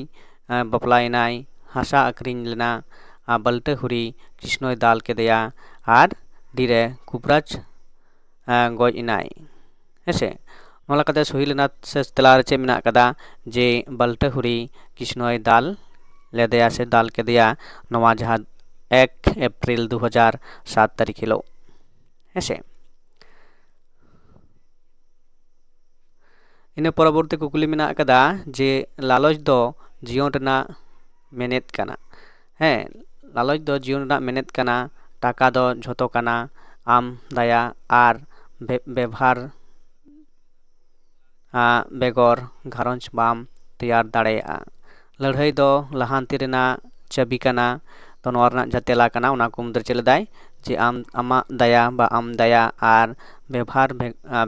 ᱵᱟᱯᱞᱟᱭᱮᱱᱟᱭ, ᱦᱟᱥᱟ ᱟᱹᱠᱷᱨᱤᱧ ᱞᱮᱱᱟ, ᱵᱟᱹᱞᱴᱟᱹ ᱦᱩᱲᱤ ᱠᱨᱤᱥᱱᱚᱭ ᱫᱟᱞ ᱠᱮᱫᱮᱭᱟ, ᱟᱨ ᱰᱤ ᱨᱮ ᱠᱩᱵᱽᱨᱟᱡᱽ ᱜᱚᱡ ᱮᱱᱟᱭ᱾ ᱦᱮᱸᱥᱮ, ᱱᱚᱣᱟ ᱞᱮᱠᱟᱛᱮ ᱥᱩᱦᱤ ᱞᱮᱱᱟ ᱥᱮ ᱛᱮᱞᱟ ᱨᱮ ᱪᱮᱫ ᱢᱮᱱᱟᱜ ᱟᱠᱟᱫᱟ ᱡᱮ ᱵᱟᱹᱞᱴᱟᱹ ᱦᱩᱲᱤ ᱠᱨᱤᱥᱱᱚᱭ ᱫᱟᱞ ᱞᱮᱫᱮᱭᱟ ᱥᱮ ᱫᱟᱞ ᱠᱮᱫᱮᱭᱟ, ᱱᱚᱣᱟ ᱡᱟᱦᱟᱸ ᱮᱠ ᱮᱯᱨᱤᱞ ᱫᱩ ᱦᱟᱡᱟᱨ ᱥᱟᱛ ᱛᱟᱹᱨᱤᱠᱷ ᱦᱤᱞᱳᱜ᱾ ᱦᱮᱸᱥᱮ, ᱤᱱᱟᱹ ᱯᱚᱨᱚᱵᱚᱨᱛᱤ ᱠᱩᱠᱞᱤ ᱢᱮᱱᱟᱜ ᱟᱠᱟᱫᱟ ᱡᱮ ᱞᱟᱞᱚᱪ ᱫᱚ ᱡᱤᱭᱚᱱ ᱨᱮᱱᱟᱜ ᱢᱮᱱᱮᱫ ᱠᱟᱱᱟ᱾ ᱦᱮᱸ, ᱞᱟᱞᱚᱪ ᱫᱚ ᱡᱤᱭᱚᱱ ᱨᱮᱱᱟᱜ ᱢᱮᱱᱮᱫ ᱠᱟᱱᱟ᱾ ᱴᱟᱠᱟ ᱫᱚ ᱡᱷᱚᱛᱚ ᱠᱟᱱᱟ᱾ ᱟᱢ ᱫᱟᱭᱟ ᱟᱨ ᱵᱮ- ᱵᱮᱵᱷᱟᱨ ᱵᱮᱜᱚᱨ ᱜᱷᱟᱨᱚᱸᱡᱽ ᱵᱟᱢ ᱛᱮᱭᱟᱨ ᱫᱟᱲᱮᱭᱟᱜᱼᱟ᱾ ᱞᱟᱹᱲᱦᱟᱹᱭ ᱫᱚ ᱞᱟᱦᱟᱱᱛᱤ ᱨᱮᱱᱟᱜ ᱪᱟᱹᱵᱤ ᱠᱟᱱᱟ᱾ ᱛᱚ ᱱᱚᱣᱟ ᱨᱮᱱᱟᱜ ᱡᱟᱦᱟᱸ ᱛᱮᱞᱟ ᱠᱟᱱᱟ, ᱚᱱᱟ ᱠᱚ ᱢᱩᱫᱽᱨᱮ ᱪᱮᱫ ᱞᱮᱫᱟᱭ ᱡᱮ ᱟᱢ ᱟᱢᱟᱜ ᱫᱟᱭᱟ ᱵᱟ ᱟᱢ ᱫᱟᱭᱟ ᱟᱨ ᱵᱮᱵᱷᱟᱨ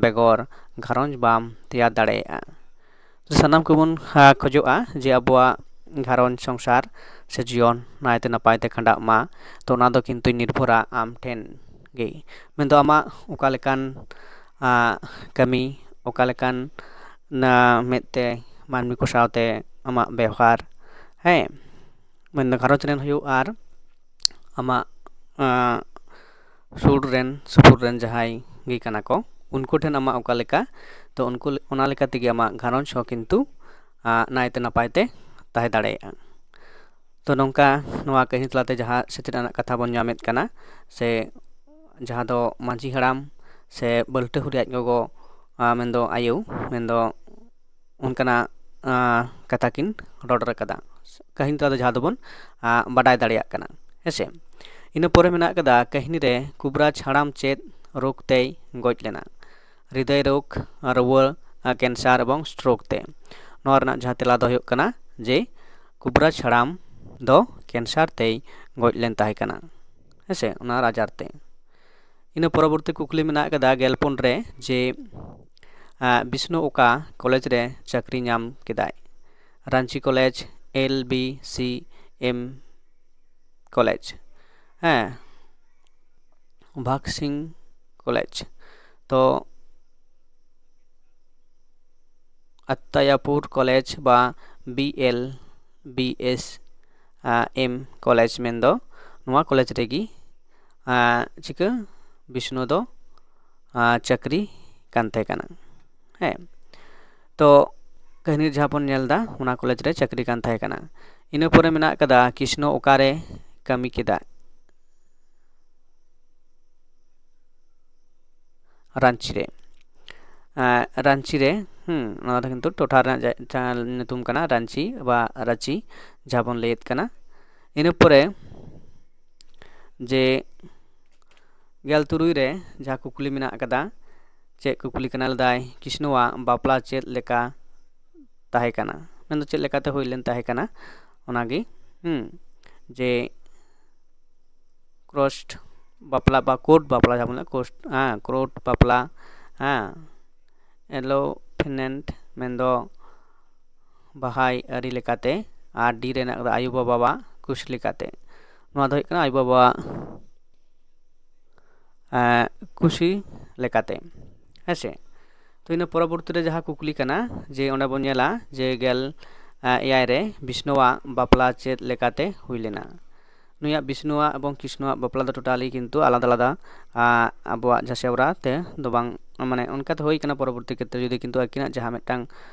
ᱵᱮᱜᱚᱨ ᱜᱷᱟᱨᱚᱸᱡᱽ ᱵᱟᱢ ᱛᱮᱭᱟᱨ ᱫᱟᱲᱮᱭᱟᱜᱼᱟ᱾ ᱥᱟᱱᱟᱢ ᱠᱚᱵᱚᱱ ᱠᱷᱚᱡᱚᱜᱼᱟ ᱡᱮ ᱟᱵᱚᱣᱟᱜ ᱜᱷᱟᱨᱚᱸᱡᱽ ᱥᱚᱝᱥᱟᱨ ᱥᱮ ᱡᱤᱭᱚᱱ ᱱᱟᱭᱛᱮ ᱱᱟᱯᱟᱭ ᱛᱮ ᱠᱷᱟᱸᱰᱟᱜ ᱢᱟ᱾ ᱛᱚ ᱚᱱᱟ ᱫᱚ ᱠᱤᱱᱛᱩ ᱱᱤᱨᱵᱷᱚᱨᱟ ᱟᱢ ᱴᱷᱮᱱ ᱜᱮ, ᱢᱮᱱᱫᱚ ᱟᱢᱟᱜ ᱚᱠᱟ ᱞᱮᱠᱟᱱ ᱠᱟᱹᱢᱤ, ᱚᱠᱟ ᱞᱮᱠᱟᱱ ᱢᱮᱫ ᱛᱮ ᱢᱟᱹᱱᱢᱤ ᱠᱚ ᱥᱟᱶᱛᱮ ᱟᱢᱟᱜ ᱵᱮᱣᱦᱟᱨ, ᱦᱮᱸ, ᱢᱮᱱᱫᱚ ᱜᱷᱟᱨᱚᱸᱡᱽ ᱨᱮᱱ ᱦᱩᱭᱩᱜ ᱟᱨ ᱟᱢᱟᱜ ᱥᱩᱨ ᱨᱮᱱ ᱥᱩᱯᱩᱨ ᱨᱮᱱ ᱡᱟᱦᱟᱸᱭ ᱜᱮ ᱠᱟᱱᱟ ᱠᱚ, ᱩᱱᱠᱩ ᱴᱷᱮᱱ ᱟᱢᱟᱜ ᱚᱠᱟ ᱞᱮᱠᱟ, ᱛᱚ ᱩᱱᱠᱩ ᱚᱱᱟ ᱞᱮᱠᱟ ᱛᱮᱜᱮ ᱟᱢᱟᱜ ᱜᱷᱟᱨᱚᱸᱡᱽ ᱦᱚᱸ ᱠᱤᱱᱛᱩ ᱱᱟᱭᱛᱮ ᱱᱟᱯᱟᱭ ᱛᱮ ᱛᱟᱦᱮᱸ ᱫᱟᱲᱮᱭᱟᱜᱼᱟ᱾ ᱛᱚ ᱱᱚᱝᱠᱟ ᱱᱚᱣᱟ ᱠᱟᱹᱦᱱᱤ ᱛᱟᱞᱟᱛᱮ ᱡᱟᱦᱟᱸ ᱥᱮᱪᱮᱫ ᱨᱮᱱᱟᱜ ᱠᱟᱛᱷᱟ ᱵᱚᱱ ᱧᱟᱢᱮᱫ ᱠᱟᱱᱟ, ᱥᱮ ᱡᱟᱦᱟᱸ ᱫᱚ ᱢᱟᱹᱡᱷᱤ ᱦᱟᱲᱟᱢ ᱥᱮ ᱵᱟᱹᱞᱴᱟᱹ ᱦᱩᱨᱤ ᱟᱡ ᱜᱚᱜᱚ, ᱟᱸ, ᱢᱮᱱᱫᱚ ᱟᱭᱳ, ᱢᱮᱱᱫᱚ ᱚᱱᱠᱟᱱᱟᱜ, ᱟᱸ, ᱠᱟᱛᱷᱟ ᱠᱤᱱ ᱨᱚᱲ ᱨᱟᱠᱟᱫᱟ᱾ ᱠᱟᱹᱦᱱᱤ ᱛᱟᱞᱟ ᱫᱚ ᱡᱟᱦᱟᱸ ᱫᱚᱵᱚᱱ, ᱟᱸ, ᱵᱟᱰᱟᱭ ᱫᱟᱲᱮᱭᱟᱜ ᱠᱟᱱᱟ, ᱦᱮᱸᱥᱮ᱾ ᱤᱱᱟᱹ ᱯᱚᱨᱮ ᱢᱮᱱᱟᱜ ᱠᱟᱫᱟ ᱠᱟᱹᱦᱱᱤ ᱨᱮ ᱠᱩᱵᱽᱨᱟᱡᱽ ᱦᱟᱲᱟᱢ ᱪᱮᱫ ᱨᱳᱜᱽ ᱛᱮᱭ ᱜᱚᱡ ᱞᱮᱱᱟ? ᱦᱨᱤᱫᱚᱭ ᱨᱳᱜᱽ, ᱨᱩᱣᱟᱹ, ᱟᱸ, ᱠᱮᱱᱥᱟᱨ ᱮᱵᱚᱝ ᱥᱴᱨᱳᱠ ᱛᱮ᱾ ᱱᱚᱣᱟ ᱨᱮᱱᱟᱜ ᱡᱟᱦᱟᱸ ᱛᱮᱞᱟ ᱫᱚ ᱦᱩᱭᱩᱜ ᱠᱟᱱᱟ ᱡᱮ ᱠᱩᱵᱽᱨᱟᱡᱽ ᱦᱟᱲᱟᱢ ᱫᱚ ᱠᱮᱱᱥᱟᱨ ᱛᱮᱭ ᱜᱚᱡ ᱞᱮᱱ ᱛᱟᱦᱮᱸ ᱠᱟᱱᱟ, ᱦᱮᱸᱥᱮ, ᱚᱱᱟ ᱟᱡᱟᱨ ᱛᱮ᱾ ᱤᱱᱟᱹ ᱯᱚᱨᱚᱵᱚᱨᱛᱤ ᱠᱩᱠᱞᱤ ᱢᱮᱱᱟᱜ ᱠᱟᱫᱟ ᱜᱮᱞ ᱯᱩᱱ ᱨᱮ ᱡᱮ, ᱟᱸ, ᱵᱤᱥᱱᱩ ᱚᱠᱟ ᱠᱚᱞᱮᱡᱽ ᱨᱮ ᱪᱟᱹᱠᱨᱤ ᱧᱟᱢ ᱠᱮᱫᱟᱭ? Ranchi college, L B S M college, ᱦᱮᱸ, ᱵᱷᱟᱜᱽ ᱥᱤᱝ ᱠᱚᱞᱮᱡᱽ᱾ ᱛᱚ ᱟᱛᱛᱟᱭᱟᱯᱩᱨ ᱠᱚᱞᱮᱡᱽ ᱵᱟ ᱵᱤ ᱮᱞ ᱵᱤ ᱮᱥ, ᱟᱸ, ᱮᱢ ᱠᱚᱞᱮᱡᱽ ᱢᱮᱱᱫᱚ ᱱᱚᱣᱟ ᱠᱚᱞᱮᱡᱽ ᱨᱮᱜᱮ, ᱟᱸ, ᱪᱤᱠᱟᱹ ᱵᱤᱥᱱᱩ ᱫᱚ, ᱟᱸ, ᱪᱟᱹᱠᱨᱤ ᱠᱟᱱ ᱛᱟᱦᱮᱸ ᱠᱟᱱᱟ᱾ ᱦᱮᱸ, ᱛᱚ ᱠᱟᱹᱦᱱᱤ ᱡᱟᱦᱟᱸ ᱵᱚᱱ ᱧᱮᱞ ᱮᱫᱟ, ᱚᱱᱟ ᱠᱚᱞᱮᱡᱽ ᱨᱮ ᱪᱟᱹᱠᱨᱤ ᱠᱟᱱ ᱛᱟᱦᱮᱸ ᱠᱟᱱᱟ᱾ ᱤᱱᱟᱹ ᱯᱚᱨᱮ ᱢᱮᱱᱟᱜ ᱠᱟᱫᱟ ᱠᱨᱤᱥᱱᱚ ᱚᱠᱟᱨᱮ ᱠᱟᱹᱢᱤ ᱠᱮᱫᱟ? ᱨᱟᱺᱪᱤ ᱨᱮ᱾ ᱟᱸ, ᱨᱟᱺᱪᱤ ᱨᱮ, ᱦᱩᱸ, ᱱᱚᱣᱟ ᱫᱚ ᱠᱤᱱᱛᱩ ᱴᱚᱴᱷᱟ ᱨᱮᱱᱟᱜ ᱡᱟ-, ᱡᱟᱦᱟᱸ ᱧᱩᱛᱩᱢ ᱠᱟᱱᱟ, ᱨᱟᱺᱪᱤ ᱵᱟ ᱨᱟᱺᱪᱤ, ᱡᱟᱦᱟᱸ ᱵᱚᱱ ᱞᱟᱹᱭᱮᱫ ᱠᱟᱱᱟ᱾ ᱤᱱᱟᱹ ᱯᱚᱨᱮ ᱡᱮ ᱜᱮᱞ ᱛᱩᱨᱩᱭ ᱨᱮ ᱡᱟᱦᱟᱸ ᱠᱩᱠᱞᱤ ᱢᱮᱱᱟᱜ ᱟᱠᱟᱫᱟ, ᱪᱮᱫ ᱠᱩᱠᱞᱤ ᱠᱟᱱᱟ ᱞᱟᱹᱭᱫᱟᱭ, ᱠᱨᱤᱥᱱᱚᱣᱟᱜ ᱵᱟᱯᱞᱟ ᱪᱮᱫ ᱞᱮᱠᱟ ᱛᱟᱦᱮᱸ ᱠᱟᱱᱟ? ᱢᱮᱱᱫᱚ ᱪᱮᱫ ᱞᱮᱠᱟᱛᱮ ᱦᱩᱭ ᱞᱮᱱ ᱛᱟᱦᱮᱸ ᱠᱟᱱᱟ ᱚᱱᱟᱜᱮ, ᱦᱩᱸ, ᱡᱮ ᱠᱨᱚᱥᱰ ᱵᱟᱯᱞᱟ ᱵᱟ ᱠᱳᱰ ᱵᱟᱯᱞᱟ ᱡᱟᱦᱟᱸ ᱵᱚᱱ ᱞᱟᱹᱭᱟ, ᱠᱳᱥᱴ-, ᱦᱮᱸ, ᱠᱨᱳᱰ ᱵᱟᱯᱞᱟ, ᱦᱮᱸ, ᱮᱞᱳᱯᱷᱮᱱᱮᱱᱴ ᱢᱮᱱᱫᱚ ᱵᱟᱦᱟᱭ ᱟᱹᱨᱤ ᱞᱮᱠᱟᱛᱮ, ᱟᱨ ᱰᱤ ᱨᱮ ᱢᱮᱱᱟᱜ ᱠᱟᱫᱟ ᱟᱭᱳᱼᱵᱟᱵᱟᱣᱟᱜ ᱠᱩᱥᱤ ᱞᱮᱠᱟᱛᱮ᱾ ᱱᱚᱣᱟ ᱫᱚ ᱦᱩᱭᱩᱜ ᱠᱟᱱᱟ ᱟᱭᱳᱼᱵᱟᱵᱟᱣᱟᱜ, ᱮᱸ, ᱠᱩᱥᱤ ᱞᱮᱠᱟᱛᱮ, ᱦᱮᱸ ᱥᱮ᱾ ᱛᱚ ᱤᱱᱟᱹ ᱯᱚᱨᱚᱵᱚᱨᱛᱤ ᱨᱮ ᱡᱟᱦᱟᱸ ᱠᱩᱠᱞᱤ ᱠᱟᱱᱟ, ᱡᱮ ᱚᱸᱰᱮ ᱵᱚᱱ ᱧᱮᱞᱟ ᱡᱮ ᱜᱮᱞ, ᱮᱸ, ᱮᱭᱟᱭ ᱨᱮ ᱵᱤᱥᱱᱩᱣᱟᱜ ᱵᱟᱯᱞᱟ ᱪᱮᱫ ᱞᱮᱠᱟᱛᱮ ᱦᱩᱭ ᱞᱮᱱᱟ? ᱱᱩᱭᱟᱜ ᱵᱤᱥᱱᱩᱣᱟᱜ ᱮᱵᱚᱝ ᱠᱨᱤᱥᱱᱚᱣᱟᱜ ᱵᱟᱯᱞᱟ ᱫᱚ totally ᱠᱤᱱᱛᱩ ᱟᱞᱟᱫᱟ ᱟᱞᱟᱫᱟ, ᱟᱸ, ᱟᱵᱚᱣᱟᱜ ᱡᱟᱦᱟᱸ ᱥᱮᱣᱨᱟ ᱛᱮ ᱫᱚ ᱵᱟᱝ, ᱢᱟᱱᱮ ᱚᱱᱠᱟᱛᱮ ᱦᱩᱭ ᱠᱟᱱᱟ᱾ ᱯᱚᱨᱚᱵᱚᱨᱛᱤ ᱠᱷᱮᱛᱨᱮ ᱡᱩᱫᱤ ᱠᱤᱱᱛᱩ ᱟᱹᱠᱤᱱᱟᱜ ᱡᱟᱦᱟᱸ ᱢᱤᱫᱴᱟᱝ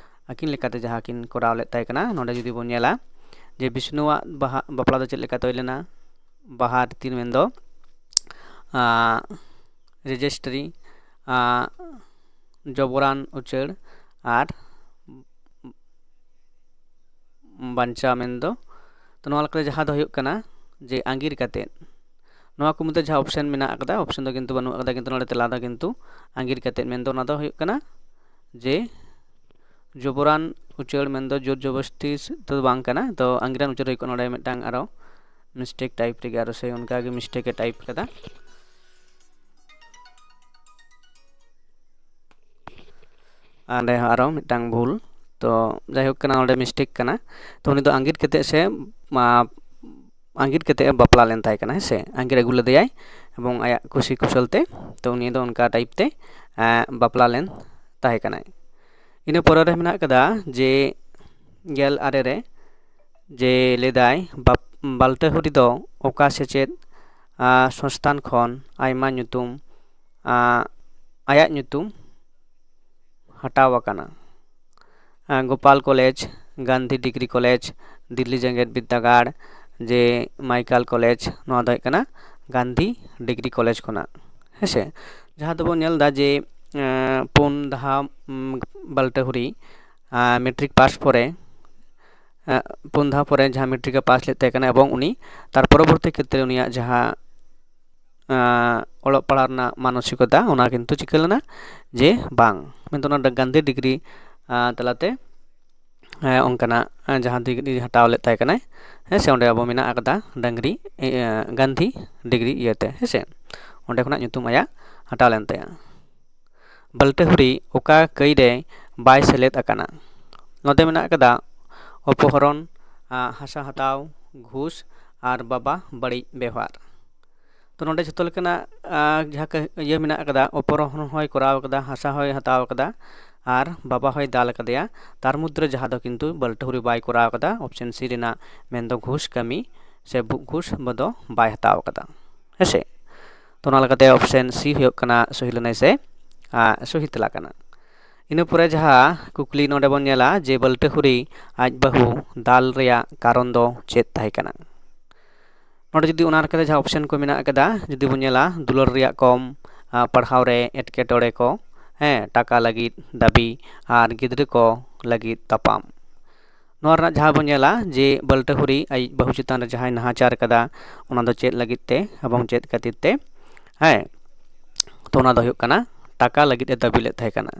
ᱟᱹᱠᱤᱱ ᱞᱮᱠᱟᱛᱮ ᱡᱟᱦᱟᱸ ᱠᱤᱱ ᱠᱚᱨᱟᱣ ᱞᱮᱫ ᱛᱟᱦᱮᱸ ᱠᱟᱱᱟ, ᱱᱚᱰᱮ ᱡᱩᱫᱤ ᱵᱚᱱ ᱧᱮᱞᱟ ᱡᱮ ᱵᱤᱥᱱᱩᱣᱟᱜ ᱵᱟᱦᱟ ᱵᱟᱯᱞᱟ ᱫᱚ ᱪᱮᱫ ᱞᱮᱠᱟᱛᱮ ᱦᱩᱭ ᱞᱮᱱᱟ? ᱵᱟᱦᱟ ᱨᱤᱛᱤ ᱢᱮᱱᱫᱚ ᱨᱮᱡᱤᱥᱴᱨᱤ, ᱡᱚᱵᱚᱨᱟᱱ ᱩᱪᱟᱹᱲ ᱟᱨ ᱵᱟᱧᱪᱟᱣ ᱢᱮᱱᱫᱚ, ᱛᱚ ᱱᱚᱣᱟ ᱞᱮᱠᱟᱛᱮ ᱡᱟᱦᱟᱸ ᱫᱚ ᱦᱩᱭᱩᱜ ᱠᱟᱱᱟ ᱡᱮ ᱟᱸᱜᱤᱨ ᱠᱟᱛᱮᱫ᱾ ᱱᱚᱣᱟ ᱠᱚ ᱢᱩᱫᱽᱨᱮ ᱡᱟᱦᱟᱸ ᱚᱯᱥᱮᱱ ᱢᱮᱱᱟᱜ ᱟᱠᱟᱫᱟ, ᱚᱯᱥᱮᱱ ᱫᱚ ᱠᱤᱱᱛᱩ ᱵᱟᱹᱱᱩᱜ ᱟᱠᱟᱫᱟ, ᱠᱤᱱᱛᱩ ᱱᱚᱰᱮ ᱛᱮᱞᱟ ᱫᱚ ᱠᱤᱱᱛᱩ ᱟᱸᱜᱤᱨ ᱠᱟᱛᱮᱫ ᱢᱮᱱᱫᱚ ᱚᱱᱟ ᱫᱚ ᱦᱩᱭᱩᱜ ᱠᱟᱱᱟ ᱡᱮ ᱡᱚᱵᱚᱨᱟᱱ ᱩᱪᱟᱹᱲ ᱢᱮᱱᱫᱚ ᱡᱳᱨ ᱡᱚᱵᱚᱥᱛᱤ ᱫᱚ ᱵᱟᱝ ᱠᱟᱱᱟ, ᱛᱚ ᱟᱸᱜᱤᱨᱟᱱ ᱩᱪᱟᱹᱲ ᱦᱩᱭ ᱠᱚᱜᱼᱟ᱾ ᱱᱚᱰᱮ ᱢᱤᱫᱴᱟᱝ ᱟᱨᱚ ᱢᱤᱥᱴᱮᱠ ᱴᱟᱭᱤᱯ ᱨᱮᱜᱮ ᱟᱨᱚ ᱥᱮ ᱚᱱᱠᱟᱜᱮ ᱢᱤᱥᱴᱮᱠ ᱮ ᱴᱟᱭᱤᱯ ᱠᱟᱫᱟ᱾ ᱚᱸᱰᱮ ᱦᱚᱸ ᱟᱨᱚ ᱢᱤᱫᱴᱟᱝ ᱵᱷᱩᱞ᱾ ᱛᱚ ᱡᱟᱭᱦᱳᱠ ᱠᱟᱱᱟ, ᱚᱸᱰᱮ ᱢᱤᱥᱴᱮᱠ ᱠᱟᱱᱟ᱾ ᱛᱚ ᱩᱱᱤ ᱫᱚ ᱟᱸᱜᱤᱨ ᱠᱟᱛᱮᱫ ᱥᱮ ᱢᱟ, ᱟᱸᱜᱤᱨ ᱠᱟᱛᱮᱫ ᱮ ᱵᱟᱯᱞᱟ ᱞᱮᱱ ᱛᱟᱦᱮᱸ ᱠᱟᱱᱟ, ᱦᱮᱸ ᱥᱮ? ᱟᱸᱜᱤᱨ ᱟᱹᱜᱩ ᱞᱮᱫᱮᱭᱟᱭ ᱮᱵᱚᱝ ᱟᱭᱟᱜ ᱠᱩᱥᱤ ᱠᱩᱥᱟᱹᱞ ᱛᱮ᱾ ᱛᱚ ᱩᱱᱤ ᱫᱚ ᱚᱱᱠᱟ ᱴᱟᱭᱤᱯ ᱛᱮ ᱮᱸ, ᱵᱟᱯᱞᱟ ᱞᱮᱱ ᱛᱟᱦᱮᱸ ᱠᱟᱱᱟᱭ᱾ ᱤᱱᱟᱹ ᱯᱚᱨᱮ ᱨᱮ ᱢᱮᱱᱟᱜ ᱠᱟᱫᱟ ᱡᱮ ᱜᱮᱞ ᱟᱨᱮ ᱨᱮ ᱡᱮ ᱞᱮᱫᱟᱭ ᱵᱟᱯ-, ᱵᱟᱞᱴᱟᱹᱦᱩᱨᱤ ᱫᱚ ᱚᱠᱟ ᱥᱮᱪᱮᱫ ᱟᱸ, ᱥᱚᱝᱥᱛᱷᱟᱱ ᱠᱷᱚᱱ ᱟᱭᱢᱟ ᱧᱩᱛᱩᱢ ᱟᱸ, ᱟᱭᱟᱜ ᱧᱩᱛᱩᱢ ᱦᱟᱛᱟᱣ ᱟᱠᱟᱱᱟ? ᱟᱸ, Gopal college, Gandhi degree college, Delhi ᱡᱮᱜᱮᱛ ᱵᱤᱨᱫᱟᱹᱜᱟᱲ, ᱡᱮ ᱢᱟᱭᱠᱟᱞ ᱠᱚᱞᱮᱡᱽ, ᱱᱚᱣᱟ ᱫᱚ ᱦᱩᱭᱩᱜ ᱠᱟᱱᱟ ᱜᱟᱱᱫᱷᱤ ᱰᱤᱜᱽᱨᱤ ᱠᱚᱞᱮᱡᱽ ᱠᱷᱚᱱᱟᱜ, ᱦᱮᱸᱥᱮ? ᱡᱟᱦᱟᱸ ᱫᱚᱵᱚᱱ ᱧᱮᱞ ᱮᱫᱟ ᱡᱮ ᱮᱸ, ᱯᱩᱱ ᱫᱷᱟᱣ ᱩᱢ, ᱵᱟᱞᱴᱟᱹᱦᱩᱨᱤ ᱟᱸ, ᱢᱮᱴᱨᱤᱠ ᱯᱟᱥ ᱯᱚᱨᱮ ᱮᱸ, ᱯᱩᱱ ᱫᱷᱟᱣ ᱯᱚᱨᱮ ᱡᱟᱦᱟᱸ ᱢᱮᱴᱨᱤᱠ ᱮ ᱯᱟᱥ ᱞᱮᱫ ᱛᱟᱦᱮᱸ ᱠᱟᱱᱟ ᱮᱵᱚᱝ ᱩᱱᱤ ᱛᱟᱨ ᱯᱚᱨᱚᱵᱚᱨᱛᱤ ᱠᱷᱮᱛᱨᱮ ᱩᱱᱤᱭᱟᱜ ᱡᱟᱦᱟᱸ ᱟᱸ, ᱚᱞᱚᱜ ᱯᱟᱲᱦᱟᱣ ᱨᱮᱱᱟᱜ ᱢᱟᱱᱚᱥᱤᱠᱚᱛᱟ, ᱚᱱᱟ ᱠᱤᱱᱛᱩ ᱪᱤᱠᱟᱹ ᱞᱮᱱᱟ ᱡᱮ ᱵᱟᱝ, ᱢᱮᱱᱫᱚ ᱚᱱᱟ ᱜᱟᱱᱫᱷᱤ ᱰᱤᱜᱽᱨᱤ ᱟᱸ, ᱛᱟᱞᱟᱛᱮ ᱦᱮᱸ, ᱚᱱᱠᱟᱱᱟᱜ ᱡᱟᱦᱟᱸ ᱰᱤᱜᱽᱨᱤ ᱦᱟᱛᱟᱣ ᱞᱮᱫ ᱛᱟᱦᱮᱸ ᱠᱟᱱᱟᱭ, ᱦᱮᱸ ᱥᱮ, ᱚᱸᱰᱮ ᱟᱵᱚ ᱢᱮᱱᱟᱜ ᱟᱠᱟᱫᱟ ᱰᱟᱝᱨᱤ, ᱮ, ᱜᱟᱱᱫᱷᱤ ᱰᱤᱜᱽᱨᱤ ᱤᱭᱟᱹᱛᱮ, ᱦᱮᱸ ᱥᱮ, ᱚᱸᱰᱮ ᱠᱷᱚᱱᱟᱜ ᱧᱩᱛᱩᱢ ᱟᱭᱟᱜ ᱦᱟᱛᱟᱣ ᱞᱮᱱ ᱛᱟᱭᱟ᱾ ᱵᱟᱞᱴᱟᱹᱦᱩᱨᱤ ᱚᱠᱟ ᱠᱟᱹᱭ ᱨᱮ ᱵᱟᱭ ᱥᱮᱞᱮᱫ ᱟᱠᱟᱱᱟ? ᱱᱚᱛᱮ ᱢᱮᱱᱟᱜ ᱟᱠᱟᱫᱟ ᱚᱯᱚᱦᱚᱨᱚᱱ, ᱟ, ᱦᱟᱥᱟ ᱦᱟᱛᱟᱣ, ᱜᱷᱩᱥ ᱟᱨ ᱵᱟᱵᱟ ᱵᱟᱹᱲᱤᱡ ᱵᱮᱣᱦᱟᱨ᱾ ᱛᱚ ᱱᱚᱰᱮ ᱡᱷᱚᱛᱚ ᱞᱮᱠᱟᱱᱟᱜ, ᱟ, ᱡᱟᱦᱟᱸ ᱠᱟᱹ-, ᱤᱭᱟᱹ ᱢᱮᱱᱟᱜ ᱟᱠᱟᱫᱟ, ᱚᱯᱚᱦᱚᱨᱚᱱ ᱦᱚᱸᱭ ᱠᱚᱨᱟᱣ ᱟᱠᱟᱫᱟ, ᱦᱟᱥᱟ ᱦᱚᱸᱭ ᱦᱟᱛᱟᱣ ᱟᱠᱟᱫᱟ ᱟᱨ ᱵᱟᱵᱟ ᱦᱚᱸᱭ ᱫᱟᱞ ᱟᱠᱟᱫᱮᱭᱟ᱾ ᱛᱟᱨ ᱢᱚᱫᱽᱫᱷᱮ ᱨᱮ ᱡᱟᱦᱟᱸ ᱫᱚ ᱠᱤᱱᱛᱩ ᱵᱟᱞᱴᱟᱹᱦᱩᱨᱤ ᱵᱟᱭ ᱠᱚᱨᱟᱣ ᱟᱠᱟᱫᱟ, ᱚᱯᱥᱮᱱ ᱥᱤ ᱨᱮᱱᱟᱜ, ᱢᱮᱱᱫᱚ ᱜᱷᱩᱥ ᱠᱟᱹᱢᱤ ᱥᱮ ᱵᱩ-, ᱜᱷᱩᱥ ᱫᱚ ᱵᱟᱭ ᱦᱟᱛᱟᱣ ᱟᱠᱟᱫᱟ, ᱦᱮᱸᱥᱮ᱾ ᱛᱚ ᱚᱱᱟ ᱞᱮᱠᱟᱛᱮ ᱚᱯᱥᱮᱱ ᱥᱤ ᱦᱩᱭᱩᱜ ᱠᱟᱱᱟ ᱥᱚᱦᱤ ᱞᱮᱱᱟᱭ ᱥᱮ, ᱟ, ᱥᱚᱦᱤ ᱛᱮᱞᱟ ᱠᱟᱱᱟ᱾ ᱤᱱᱟᱹ ᱯᱚᱨᱮ ᱡᱟᱦᱟᱸ ᱠᱩᱠᱞᱤ ᱱᱚᱰᱮ ᱵᱚᱱ ᱧᱮᱞᱟ ᱡᱮ ᱵᱟᱹᱞᱴᱟᱹᱦᱩᱨᱤ ᱟᱡ ᱵᱟᱹᱦᱩ ᱫᱟᱞ ᱨᱮᱭᱟᱜ ᱠᱟᱨᱚᱱ ᱫᱚ ᱪᱮᱫ ᱛᱟᱦᱮᱸ ᱠᱟᱱᱟ? ᱱᱚᱰᱮ ᱡᱩᱫᱤ ᱚᱱᱟ ᱞᱮᱠᱟᱛᱮ ᱡᱟᱦᱟᱸ ᱚᱯᱥᱮᱱ ᱠᱚ ᱢᱮᱱᱟᱜ ᱟᱠᱟᱫᱟ, ᱡᱩᱫᱤ ᱵᱚᱱ ᱧᱮᱞᱟ ᱫᱩᱞᱟᱹᱲ ᱨᱮᱭᱟᱜ ᱠᱚᱢ, ᱟᱨ ᱯᱟᱲᱦᱟᱣ ᱨᱮ ᱮᱴᱠᱮᱴᱚᱬᱮ ᱠᱚ, ᱦᱮᱸ, ᱴᱟᱠᱟ ᱞᱟᱹᱜᱤᱫ ᱫᱟᱹᱵᱤ ᱟᱨ ᱜᱤᱫᱽᱨᱟᱹ ᱠᱚ ᱞᱟᱹᱜᱤᱫ ᱛᱟᱯᱟᱢ᱾ ᱱᱚᱣᱟ ᱨᱮᱱᱟᱜ ᱡᱟᱦᱟᱸ ᱵᱚᱱ ᱧᱮᱞᱟ ᱡᱮ ᱵᱟᱹᱞᱴᱟᱹᱦᱩᱨᱤ ᱟᱡ ᱵᱟᱹᱦᱩ ᱪᱮᱛᱟᱱ ᱨᱮ ᱡᱟᱦᱟᱸᱭ ᱱᱟᱦᱟᱪᱟᱨ ᱠᱟᱫᱟ, ᱚᱱᱟ ᱫᱚ ᱪᱮᱫ ᱞᱟᱹᱜᱤᱫ ᱛᱮ ᱮᱵᱚᱝ ᱪᱮᱫ ᱠᱷᱟᱹᱛᱤᱨ ᱛᱮ? ᱦᱮᱸ, ᱛᱚ ᱚᱱᱟ ᱫᱚ ᱦᱩᱭᱩᱜ ᱠᱟᱱᱟ ᱴᱟᱠᱟ ᱞᱟᱹᱜᱤᱫ ᱮ ᱫᱟᱹᱵᱤ ᱞᱮᱫ ᱛᱟᱦᱮᱸ ᱠᱟᱱᱟ᱾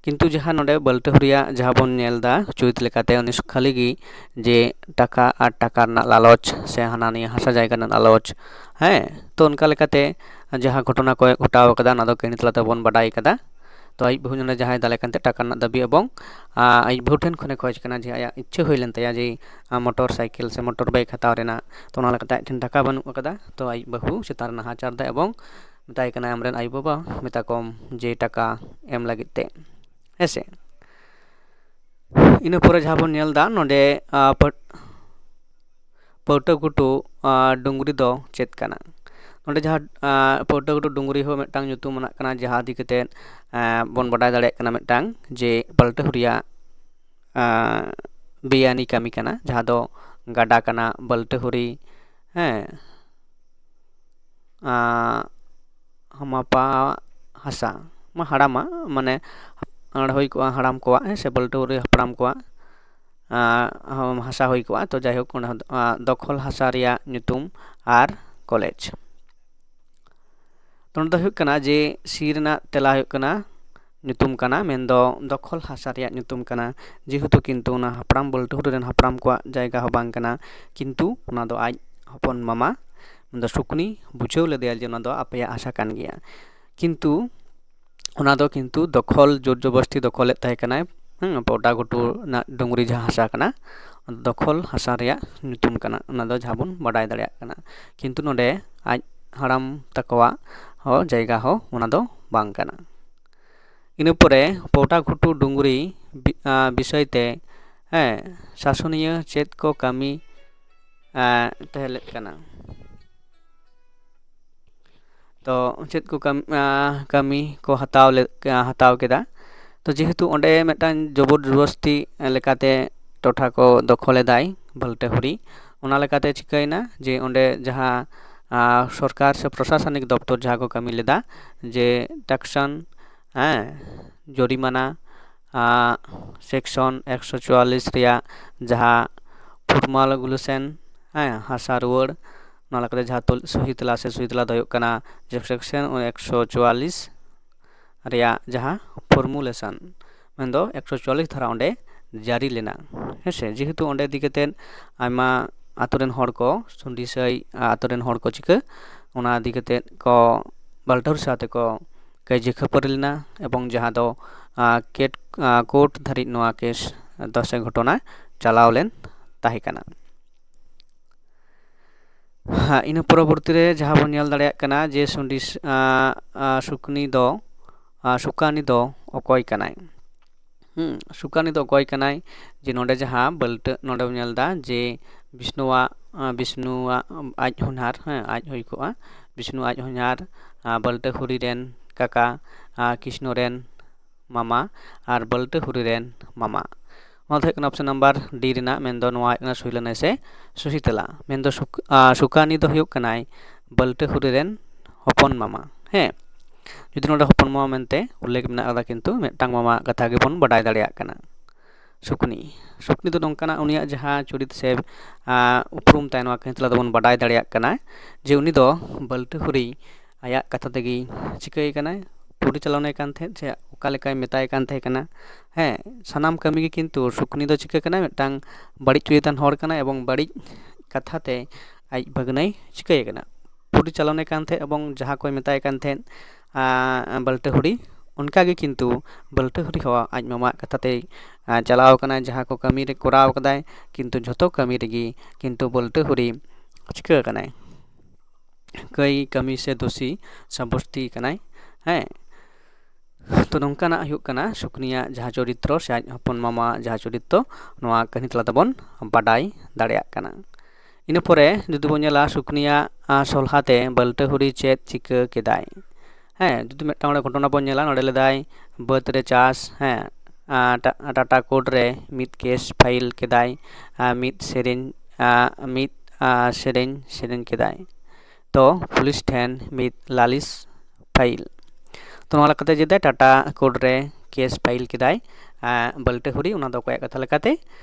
ᱠᱤᱱᱛᱩ ᱡᱟᱦᱟᱸ ᱱᱚᱰᱮ ᱵᱟᱹᱞᱴᱟᱹᱦᱩᱨᱤᱭᱟᱜ ᱡᱟᱦᱟᱸ ᱵᱚᱱ ᱧᱮᱞ ᱮᱫᱟ ᱪᱩᱨᱤᱛ ᱞᱮᱠᱟᱛᱮ, ᱩᱱᱤ ᱠᱷᱟᱹᱞᱤ ᱜᱮ ᱡᱮ ᱴᱟᱠᱟ ᱟᱨ ᱴᱟᱠᱟ ᱨᱮᱱᱟᱜ ᱞᱟᱞᱚᱪ ᱥᱮ ᱦᱟᱱᱟ ᱱᱤᱭᱟᱹ ᱦᱟᱥᱟ ᱡᱟᱭᱜᱟ ᱨᱮᱱᱟᱜ ᱞᱟᱞᱚᱪ, ᱦᱮᱸ, ᱛᱚ ᱚᱱᱠᱟ ᱞᱮᱠᱟᱛᱮ ᱡᱟᱦᱟᱸ ᱜᱷᱚᱴᱚᱱᱟ ᱠᱚᱭ ᱜᱷᱚᱴᱟᱣ ᱠᱟᱫᱟ, ᱚᱱᱟ ᱫᱚ ᱠᱟᱹᱦᱱᱤ ᱛᱟᱞᱟ ᱛᱮᱵᱚᱱ ᱵᱟᱰᱟᱭ ᱠᱟᱫᱟ᱾ ᱛᱚ ᱟᱡ ᱵᱟᱹᱦᱩ ᱱᱚᱰᱮ ᱡᱟᱦᱟᱸᱭ ᱫᱟᱞᱮ ᱠᱟᱱ ᱛᱟᱦᱮᱸ ᱴᱟᱠᱟ ᱨᱮᱱᱟᱜ ᱫᱟᱹᱵᱤ ᱮᱵᱚᱝ, ᱟᱸ, ᱟᱡ ᱵᱟᱹᱦᱩ ᱴᱷᱮᱱ ᱠᱷᱚᱱᱮ ᱠᱷᱚᱡᱽ ᱠᱟᱱᱟ ᱡᱮ ᱟᱭᱟᱜ ᱤᱪᱪᱷᱟᱹ ᱦᱩᱭ ᱞᱮᱱ ᱛᱟᱭᱟ ᱡᱮ, ᱟᱸ, ᱢᱚᱴᱚᱨ ᱥᱟᱭᱠᱮᱞ ᱥᱮ ᱢᱚᱴᱚᱨ ᱵᱟᱭᱤᱠ ᱦᱟᱛᱟᱣ ᱨᱮᱱᱟᱜ᱾ ᱛᱚ ᱚᱱᱟ ᱞᱮᱠᱟᱛᱮ ᱟᱡ ᱴᱷᱮᱱ ᱴᱟᱠᱟ ᱵᱟᱹᱱᱩᱜ ᱟᱠᱟᱫᱟ᱾ ᱛᱚ ᱟᱡ ᱵᱟᱹᱦᱩ ᱪᱮᱛᱟᱱ ᱨᱮ ᱱᱟᱦᱟᱪᱟᱨ ᱫᱟᱭ ᱮᱵᱚᱝ ᱢᱮᱛᱟᱭ ᱠᱟᱱᱟᱭ, ᱟᱢᱨᱮᱱ ᱟᱭᱳᱼᱵᱟᱵᱟ ᱢᱮᱛᱟ ᱠᱚᱢ ᱡᱮ ᱴᱟᱠᱟ ᱮᱢ ᱞᱟᱹᱜᱤᱫ ᱛᱮ, ᱦᱮᱸ ᱥᱮ᱾ ᱤᱱᱟᱹ ᱯᱚᱨᱮ ᱡᱟᱦᱟᱸ ᱵᱚᱱ ᱧᱮᱞ ᱮᱫᱟ ᱱᱚᱰᱮ, ᱟᱸ, ᱯᱟᱹᱴ-, ᱯᱟᱹᱣᱴᱟᱹ ᱜᱷᱩᱴᱩ, ᱟᱸ, ᱰᱩᱝᱨᱤ ᱫᱚ ᱪᱮᱫ ᱠᱟᱱᱟ? ᱱᱚᱰᱮ ᱡᱟᱦᱟᱸ, ᱟᱸ, ᱯᱟᱹᱣᱴᱟᱹ ᱜᱷᱩᱴᱩ ᱰᱩᱝᱨᱤ ᱦᱚᱸ ᱢᱤᱫᱴᱟᱝ ᱧᱩᱛᱩᱢ ᱟᱱᱟᱜ ᱠᱟᱱᱟ, ᱡᱟᱦᱟᱸ ᱤᱫᱤ ᱠᱟᱛᱮᱫ, ᱟᱸ, ᱵᱚᱱ ᱵᱟᱰᱟᱭ ᱫᱟᱲᱮᱭᱟᱜ ᱠᱟᱱᱟ ᱢᱤᱫᱴᱟᱝ ᱡᱮ ᱵᱟᱹᱞᱴᱟᱹᱦᱩᱨᱤᱭᱟᱜ, ᱟᱸ, ᱵᱮᱭᱟᱱᱤ ᱠᱟᱹᱢᱤ ᱠᱟᱱᱟ, ᱡᱟᱦᱟᱸ ᱫᱚ ᱜᱟᱰᱟ ᱠᱟᱱᱟ ᱵᱟᱹᱞᱴᱟᱹᱦᱩᱨᱤ, ᱦᱮᱸ, ᱟᱸ, ᱦᱟᱢᱟᱯᱟ ᱦᱟᱥᱟ ᱢᱟ ᱦᱟᱲᱟᱢᱟ, ᱢᱟᱱᱮ ᱦᱩᱭ ᱠᱚᱜᱼᱟ ᱦᱟᱲᱟᱢ ᱠᱚᱣᱟᱜ, ᱦᱮᱸ ᱥᱮ, ᱵᱟᱹᱞᱴᱟᱹᱦᱩᱨᱤ ᱦᱟᱯᱲᱟᱢ ᱠᱚᱣᱟᱜ, ᱟᱸ, ᱦᱟᱥᱟ ᱦᱩᱭ ᱠᱚᱜᱼᱟ᱾ ᱛᱚ ᱡᱟᱭᱦᱳᱠ, ᱚᱸᱰᱮ ᱦᱚᱸ, ᱟᱸ, ᱫᱚᱠᱷᱚᱞ ᱦᱟᱥᱟ ᱨᱮᱭᱟᱜ ᱧᱩᱛᱩᱢ ᱟᱨ ᱠᱚᱞᱮᱡᱽ᱾ ᱛᱚ ᱱᱚᱰᱮ ᱫᱚ ᱦᱩᱭᱩᱜ ᱠᱟᱱᱟ ᱡᱮ ᱥᱤ ᱨᱮᱱᱟᱜ ᱛᱮᱞᱟ ᱦᱩᱭᱩᱜ ᱠᱟᱱᱟ, ᱧᱩᱛᱩᱢ ᱠᱟᱱᱟ, ᱢᱮᱱᱫᱚ ᱫᱚᱠᱷᱚᱞ ᱦᱟᱥᱟ ᱨᱮᱭᱟᱜ ᱧᱩᱛᱩᱢ ᱠᱟᱱᱟ᱾ ᱡᱮᱦᱮᱛᱩ ᱠᱤᱱᱛᱩ ᱚᱱᱟ ᱦᱟᱯᱲᱟᱢ ᱵᱟᱹᱞᱴᱟᱹᱦᱩᱨᱤ ᱨᱮᱱ ᱦᱟᱯᱲᱟᱢ ᱠᱚᱣᱟᱜ ᱡᱟᱭᱜᱟ ᱦᱚᱸ ᱵᱟᱝ ᱠᱟᱱᱟ, ᱠᱤᱱᱛᱩ ᱚᱱᱟ ᱫᱚ ᱟᱡ ᱦᱚᱯᱚᱱ ᱢᱟᱢᱟ, ᱢᱮᱱᱫᱚ ᱥᱩᱠᱱᱤ ᱵᱩᱡᱷᱟᱹᱣ ᱞᱮᱫᱮᱭᱟ ᱡᱮ ᱚᱱᱟ ᱫᱚ ᱟᱯᱮᱭᱟᱜ ᱦᱟᱥᱟ ᱠᱟᱱ ᱜᱮᱭᱟ᱾ ᱠᱤᱱᱛᱩ ᱚᱱᱟ ᱫᱚ ᱠᱤᱱᱛᱩ ᱫᱚᱠᱷᱚᱞ, ᱡᱳᱨ ᱡᱚᱵᱚᱥᱛᱤ ᱫᱚᱠᱷᱚᱞᱮᱫ ᱛᱟᱦᱮᱸ ᱠᱟᱱᱟᱭ᱾ ᱦᱮᱸ, ᱯᱚᱴᱟ ᱜᱷᱩᱴᱩ ᱨᱮᱱᱟᱜ ᱰᱩᱝᱨᱤ ᱡᱟᱦᱟᱸ ᱦᱟᱥᱟ ᱠᱟᱱᱟ, ᱚᱱᱟ ᱫᱚ ᱫᱚᱠᱷᱚᱞ ᱦᱟᱥᱟ ᱨᱮᱭᱟᱜ ᱧᱩᱛᱩᱢ ᱠᱟᱱᱟ, ᱚᱱᱟ ᱫᱚ ᱡᱟᱦᱟᱸ ᱵᱚᱱ ᱵᱟᱰᱟᱭ ᱫᱟᱲᱮᱭᱟᱜ ᱠᱟᱱᱟ᱾ ᱠᱤᱱᱛᱩ ᱱᱚᱰᱮ ᱟᱡ ᱦᱟᱲᱟᱢ ᱛᱟᱠᱚᱣᱟᱜ ᱦᱚᱸ ᱡᱟᱭᱜᱟ ᱦᱚᱸ ᱚᱱᱟ ᱫᱚ ᱵᱟᱝ ᱠᱟᱱᱟ᱾ ᱤᱱᱟᱹ ᱯᱚᱨᱮ ᱯᱚᱴᱟ ᱜᱷᱩᱴᱩ ᱰᱩᱝᱨᱤ ᱵᱤ-, ᱟᱸ, ᱵᱤᱥᱚᱭ ᱛᱮ, ᱦᱮᱸ, ᱥᱟᱥᱚᱱᱤᱭᱟᱹ ᱪᱮᱫ ᱠᱚ ᱠᱟᱹᱢᱤ, ᱟᱸ, ᱛᱟᱦᱮᱸ ᱞᱮᱫ ᱠᱟᱱᱟ? ᱛᱚ ᱪᱮᱫ ᱠᱚ ᱠᱟᱹᱢ-, ᱟᱸ, ᱠᱟᱹᱢᱤ ᱠᱚ ᱦᱟᱛᱟᱣ ᱞᱮᱫ, ᱟᱸ, ᱦᱟᱛᱟᱣ ᱠᱮᱫᱟ? ᱛᱚ ᱡᱮᱦᱮᱛᱩ ᱚᱸᱰᱮ ᱢᱤᱫᱴᱟᱝ ᱡᱚᱵᱚᱨ ᱡᱚᱵᱚᱥᱛᱤ ᱞᱮᱠᱟᱛᱮ ᱴᱚᱴᱷᱟ ᱠᱚ ᱫᱚᱠᱷᱚᱞ ᱮᱫᱟᱭ ᱵᱟᱹᱞᱴᱟᱹ ᱦᱩᱨᱤ, ᱚᱱᱟ ᱞᱮᱠᱟᱛᱮ ᱪᱤᱠᱟᱹᱭᱮᱱᱟ ᱡᱮ ᱚᱸᱰᱮ ᱡᱟᱦᱟᱸ ᱟᱨ ᱥᱚᱨᱠᱟᱨ ᱥᱮ ᱯᱨᱚᱥᱟᱥᱚᱱᱤᱠ ᱫᱚᱯᱛᱚᱨ ᱡᱟᱦᱟᱸ ᱠᱚ ᱠᱟᱹᱢᱤ ᱞᱮᱫᱟ, ᱡᱮ ᱴᱮᱠᱥᱚᱱ, ᱦᱮᱸ, ᱡᱚᱨᱤᱢᱟᱱᱟ, ᱟᱨ ᱥᱮᱠᱥᱚᱱ ᱮᱠᱥᱚ ᱪᱩᱣᱟᱞᱤᱥ ᱨᱮᱭᱟᱜ ᱡᱟᱦᱟᱸ ᱯᱷᱚᱨᱢᱩᱞᱮᱥᱚᱱ, ᱦᱮᱸ, ᱦᱟᱥᱟ ᱨᱩᱣᱟᱹᱲ, ᱚᱱᱟ ᱞᱮᱠᱟᱛᱮ ᱡᱟᱦᱟᱸ ᱛᱚᱞ-, ᱥᱚᱦᱤᱛᱞᱟ ᱥᱮ ᱥᱚᱦᱤᱛᱞᱟ ᱫᱚ ᱦᱩᱭᱩᱜ ᱠᱟᱱᱟ ᱡᱮ ᱥᱮᱠᱥᱚᱱ ᱮᱠᱥᱚ ᱪᱩᱣᱟᱞᱤᱥ ᱨᱮᱭᱟᱜ ᱡᱟᱦᱟᱸ ᱯᱷᱚᱨᱢᱩᱞᱮᱥᱚᱱ, ᱢᱮᱱᱫᱚ ᱮᱠᱥᱚ ᱪᱩᱣᱟᱞᱤᱥ ᱫᱷᱟᱨᱟ ᱚᱸᱰᱮ ᱡᱟᱹᱨᱤ ᱞᱮᱱᱟ, ᱦᱮᱸ ᱥᱮ᱾ ᱡᱮᱦᱮᱛᱩ ᱚᱸᱰᱮ ᱤᱫᱤ ᱠᱟᱛᱮᱫ ᱟᱭᱢᱟ ᱟᱛᱳ ᱨᱮᱱ ᱦᱚᱲ ᱠᱚ, ᱥᱩᱱᱰᱤᱥᱟᱹᱭ ᱟᱛᱳ ᱨᱮᱱ ᱦᱚᱲ ᱠᱚ ᱪᱤᱠᱟᱹ, ᱚᱱᱟ ᱤᱫᱤ ᱠᱟᱛᱮᱫ ᱠᱚ ᱵᱟᱹᱞᱴᱟᱹ ᱦᱩᱨᱤ ᱥᱟᱶᱛᱮ ᱠᱚ ᱠᱟᱹᱭᱡᱟᱹ ᱠᱷᱟᱹᱯᱟᱹᱨᱤ ᱞᱮᱱᱟ ᱮᱵᱚᱝ ᱡᱟᱦᱟᱸ ᱫᱚ, ᱟᱨ, ᱠᱮᱴ-, ᱟᱨ, ᱠᱳᱨᱴ ᱫᱷᱟᱹᱨᱤᱡ ᱱᱚᱣᱟ ᱠᱮᱥ ᱫᱚ ᱥᱮ ᱜᱷᱚᱴᱚᱱᱟ ᱪᱟᱞᱟᱣ ᱞᱮᱱ ᱛᱟᱦᱮᱸ ᱠᱟᱱᱟ᱾ ᱦᱮᱸ, ᱤᱱᱟᱹ ᱯᱚᱨᱚᱵᱚᱨᱛᱤ ᱨᱮ ᱡᱟᱦᱟᱸ ᱵᱚᱱ ᱧᱮᱞ ᱫᱟᱲᱮᱭᱟᱜ ᱠᱟᱱᱟ ᱡᱮ ᱥᱩᱱᱰᱤᱥ-, ᱟᱸ, ᱟᱸ, ᱥᱩᱠᱱᱤ ᱫᱚ, ᱟᱸ, ᱥᱩᱠᱟᱱᱤ ᱫᱚ ᱚᱠᱚᱭ ᱠᱟᱱᱟᱭ? ᱦᱩᱸ, ᱥᱩᱠᱟᱱᱤ ᱫᱚ ᱚᱠᱚᱭ ᱠᱟᱱᱟᱭ? ᱡᱮ ᱱᱚᱰᱮ ᱡᱟᱦᱟᱸ ᱵᱟᱹᱞᱴᱟᱹ, ᱱᱚᱰᱮ ᱵᱚᱱ ᱧᱮᱞ ᱮᱫᱟ ᱡᱮ ᱵᱤᱥᱱᱩᱣᱟᱜ, ᱟᱸ, ᱵᱤᱥᱱᱩᱣᱟᱜ ᱟᱡ ᱦᱚᱧᱦᱟᱨ, ᱦᱮᱸ, ᱟᱡ ᱦᱩᱭ ᱠᱚᱜᱼᱟ, ᱵᱤᱥᱱᱩ ᱟᱡ ᱦᱚᱧᱦᱟᱨ, ᱟᱸ, ᱵᱟᱹᱞᱴᱟᱹ ᱦᱩᱨᱤ ᱨᱮᱱ ᱠᱟᱠᱟ, ᱟᱸ, ᱠᱨᱤᱥᱱᱚ ᱨᱮᱱ ᱢᱟᱢᱟ ᱟᱨ ᱵᱟᱹᱞᱴᱟᱹ ᱦᱩᱨᱤ ᱨᱮᱱ ᱢᱟᱢᱟ᱾ ᱱᱚᱣᱟ ᱫᱚ ᱦᱩᱭᱩᱜ ᱠᱟᱱᱟ option number D ᱨᱮᱱᱟᱜ, ᱢᱮᱱᱫᱚ ᱱᱚᱣᱟ ᱦᱩᱭᱩᱜ ᱠᱟᱱᱟ ᱥᱩᱭᱞᱟᱹᱱᱟᱹᱭ ᱥᱮ ᱥᱩᱥᱤᱛᱞᱟ᱾ ᱢᱮᱱᱫᱚ ᱥᱩᱠ-, ᱟᱸ, ᱥᱩᱠᱟᱱᱤ ᱫᱚ ᱦᱩᱭᱩᱜ ᱠᱟᱱᱟᱭ ᱵᱟᱹᱞᱴᱟᱹ ᱦᱩᱨᱤ ᱨᱮᱱ ᱦᱚᱯᱚᱱ ᱢᱟᱢᱟ᱾ ᱦᱮᱸ, ᱡᱩᱫᱤ ᱱᱚᱰᱮ ᱦᱚᱯᱚᱱ ᱢᱟᱢᱟ ᱢᱮᱱᱛᱮ ᱩᱞᱞᱮᱠᱷ ᱢᱮᱱᱟᱜ ᱠᱟᱫᱟ, ᱠᱤᱱᱛᱩ ᱢᱤᱫᱴᱟᱝ ᱢᱟᱢᱟ ᱠᱟᱛᱷᱟ ᱜᱮᱵᱚᱱ ᱵᱟᱰᱟᱭ ᱫᱟᱲᱮᱭᱟᱜ ᱠᱟᱱᱟ᱾ ᱥᱩᱠᱱᱤ, ᱥᱩᱠᱱᱤ ᱫᱚ ᱱᱚᱝᱠᱟᱱᱟᱜ ᱩᱱᱤᱭᱟᱜ ᱡᱟᱦᱟᱸ ᱪᱚᱨᱤᱛ ᱥᱮ, ᱟᱸ, ᱩᱯᱨᱩᱢ ᱛᱟᱭ, ᱱᱚᱣᱟ ᱠᱟᱹᱦᱱᱤ ᱛᱟᱞᱟ ᱛᱮᱵᱚᱱ ᱵᱟᱰᱟᱭ ᱫᱟᱲᱮᱭᱟᱜ ᱠᱟᱱᱟ ᱡᱮ ᱩᱱᱤ ᱫᱚ ᱵᱟᱹᱞᱴᱟᱹ ᱦᱩᱨᱤ ᱟᱭᱟᱜ ᱠᱟᱛᱷᱟ ᱛᱮᱜᱮ ᱪᱤᱠᱟᱹᱭᱮ ᱠᱟᱱᱟᱭ, ᱯᱚᱨᱤᱪᱟᱞᱚᱱᱟᱭ ᱠᱟᱱ ᱛᱟᱦᱮᱸᱫ ᱥᱮ ᱚᱠᱟ ᱞᱮᱠᱟᱭ ᱢᱮᱛᱟᱭ ᱠᱟᱱ ᱛᱟᱦᱮᱸ ᱠᱟᱱᱟ᱾ ᱦᱮᱸ, ᱥᱟᱱᱟᱢ ᱠᱟᱹᱢᱤ ᱜᱮ ᱠᱤᱱᱛᱩ ᱥᱩᱠᱱᱤ ᱫᱚ ᱪᱤᱠᱟᱹ ᱠᱟᱱᱟᱭ, ᱢᱤᱫᱴᱟᱝ ᱵᱟᱹᱲᱤᱡ ᱪᱚᱨᱤᱛᱟᱱ ᱦᱚᱲ ᱠᱟᱱᱟᱭ ᱮᱵᱚᱝ ᱵᱟᱹᱲᱤᱡ ᱠᱟᱛᱷᱟ ᱛᱮ ᱟᱡ ᱵᱷᱟᱹᱜᱽᱱᱟᱹᱭ ᱪᱤᱠᱟᱹᱭᱮ ᱠᱟᱱᱟ, ᱯᱚᱨᱤᱪᱟᱞᱚᱱᱮ ᱠᱟᱱ ᱛᱟᱦᱮᱸᱫ ᱮᱵᱚᱝ ᱡᱟᱦᱟᱸ ᱠᱚᱭ ᱢᱮᱛᱟᱭ ᱠᱟᱱ ᱛᱟᱦᱮᱸᱫ, ᱟᱸ, ᱵᱟᱹᱞᱴᱟᱹ ᱦᱩᱨᱤ, ᱚᱱᱠᱟ ᱜᱮ ᱠᱤᱱᱛᱩ ᱵᱟᱹᱞᱴᱟᱹ ᱦᱩᱨᱤ ᱦᱚᱸ ᱟᱡ ᱢᱟᱢᱟᱣᱟᱜ ᱠᱟᱛᱷᱟ ᱛᱮᱭ, ᱟᱸ, ᱪᱟᱞᱟᱣ ᱠᱟᱱᱟᱭ᱾ ᱡᱟᱦᱟᱸ ᱠᱚ ᱠᱟᱹᱢᱤ ᱨᱮ ᱠᱚᱨᱟᱣ ᱠᱟᱫᱟᱭ, ᱠᱤᱱᱛᱩ ᱡᱷᱚᱛᱚ ᱠᱟᱹᱢᱤ ᱨᱮᱜᱮ ᱠᱤᱱᱛᱩ ᱵᱟᱹᱞᱴᱟᱹ ᱦᱩᱨᱤ ᱪᱤᱠᱟᱹ ᱠᱟᱱᱟᱭ, ᱠᱟᱹᱭ ᱠᱟᱹᱢᱤ ᱥᱮ ᱫᱳᱥᱤ ᱥᱟᱵᱚᱥᱛᱤ ᱠᱟᱱᱟᱭ᱾ ᱦᱮᱸ, ᱛᱚ ᱱᱚᱝᱠᱟᱱᱟᱜ ᱦᱩᱭᱩᱜ ᱠᱟᱱᱟ ᱥᱩᱠᱱᱤᱭᱟᱜ ᱡᱟᱦᱟᱸ ᱪᱚᱨᱤᱛᱨᱚ ᱥᱮ ᱟᱡ ᱦᱚᱯᱚᱱ ᱢᱟᱢᱟᱣᱟᱜ ᱡᱟᱦᱟᱸ ᱪᱚᱨᱤᱛᱨᱚ, ᱱᱚᱣᱟ ᱠᱟᱹᱦᱱᱤ ᱛᱟᱞᱟ ᱛᱮᱵᱚᱱ ᱵᱟᱰᱟᱭ ᱫᱟᱲᱮᱭᱟᱜ ᱠᱟᱱᱟ᱾ ᱤᱱᱟᱹ ᱯᱚᱨᱮ ᱡᱩᱫᱤ ᱵᱚᱱ ᱧᱮᱞᱟ ᱥᱩᱠᱱᱤᱭᱟᱜ, ᱟᱸ, ᱥᱚᱞᱦᱟ ᱛᱮ ᱵᱟᱹᱞᱴᱟᱹ ᱦᱩᱨᱤ ᱪᱮᱫ ᱪᱤᱠᱟᱹ ᱠᱮᱫᱟᱭ? ᱦᱮᱸ, ᱡᱩᱫᱤ ᱢᱤᱫᱴᱟᱝ ᱚᱸᱰᱮ ᱜᱷᱚᱴᱚᱱᱟ ᱵᱚᱱ ᱧᱮᱞᱟ, ᱱᱚᱸᱰᱮ ᱞᱮᱫᱟᱭ ᱵᱟᱹᱫᱽ ᱨᱮ ᱪᱟᱥ, ᱦᱮᱸ, ᱟᱨ ᱴᱟ-, ᱴᱟᱴᱟ ᱠᱳᱨᱴ ᱨᱮ ᱢᱤᱫ ᱠᱮᱥ ᱯᱷᱟᱭᱤᱞ ᱠᱮᱫᱟᱭ, ᱟᱨ ᱢᱤᱫ ᱥᱮᱨᱮᱧ, ᱟᱨ ᱢᱤᱫ, ᱟᱨ ᱥᱮᱨᱮᱧ ᱥᱮᱨᱮᱧ ᱠᱮᱫᱟᱭ᱾ ᱛᱚ ᱯᱩᱞᱤᱥ ᱴᱷᱮᱱ ᱢᱤᱫ ᱞᱟᱹᱞᱤᱥ ᱯᱷᱟᱭᱤᱞ᱾ ᱛᱚ ᱱᱚᱣᱟ ᱞᱮᱠᱟᱛᱮ ᱡᱮᱫᱟᱭ ᱴᱟᱴᱟ ᱠᱳᱨᱴ ᱨᱮ ᱠᱮᱥ ᱯᱷᱟᱭᱤᱞ ᱠᱮᱫᱟᱭ, ᱟᱨ ᱵᱟᱹᱞᱴᱟᱹ ᱦᱩᱨᱤ, ᱚᱱᱟ ᱫᱚ ᱚᱠᱚᱭᱟᱜ ᱠᱟᱛᱷᱟ ᱞᱮᱠᱟᱛᱮ?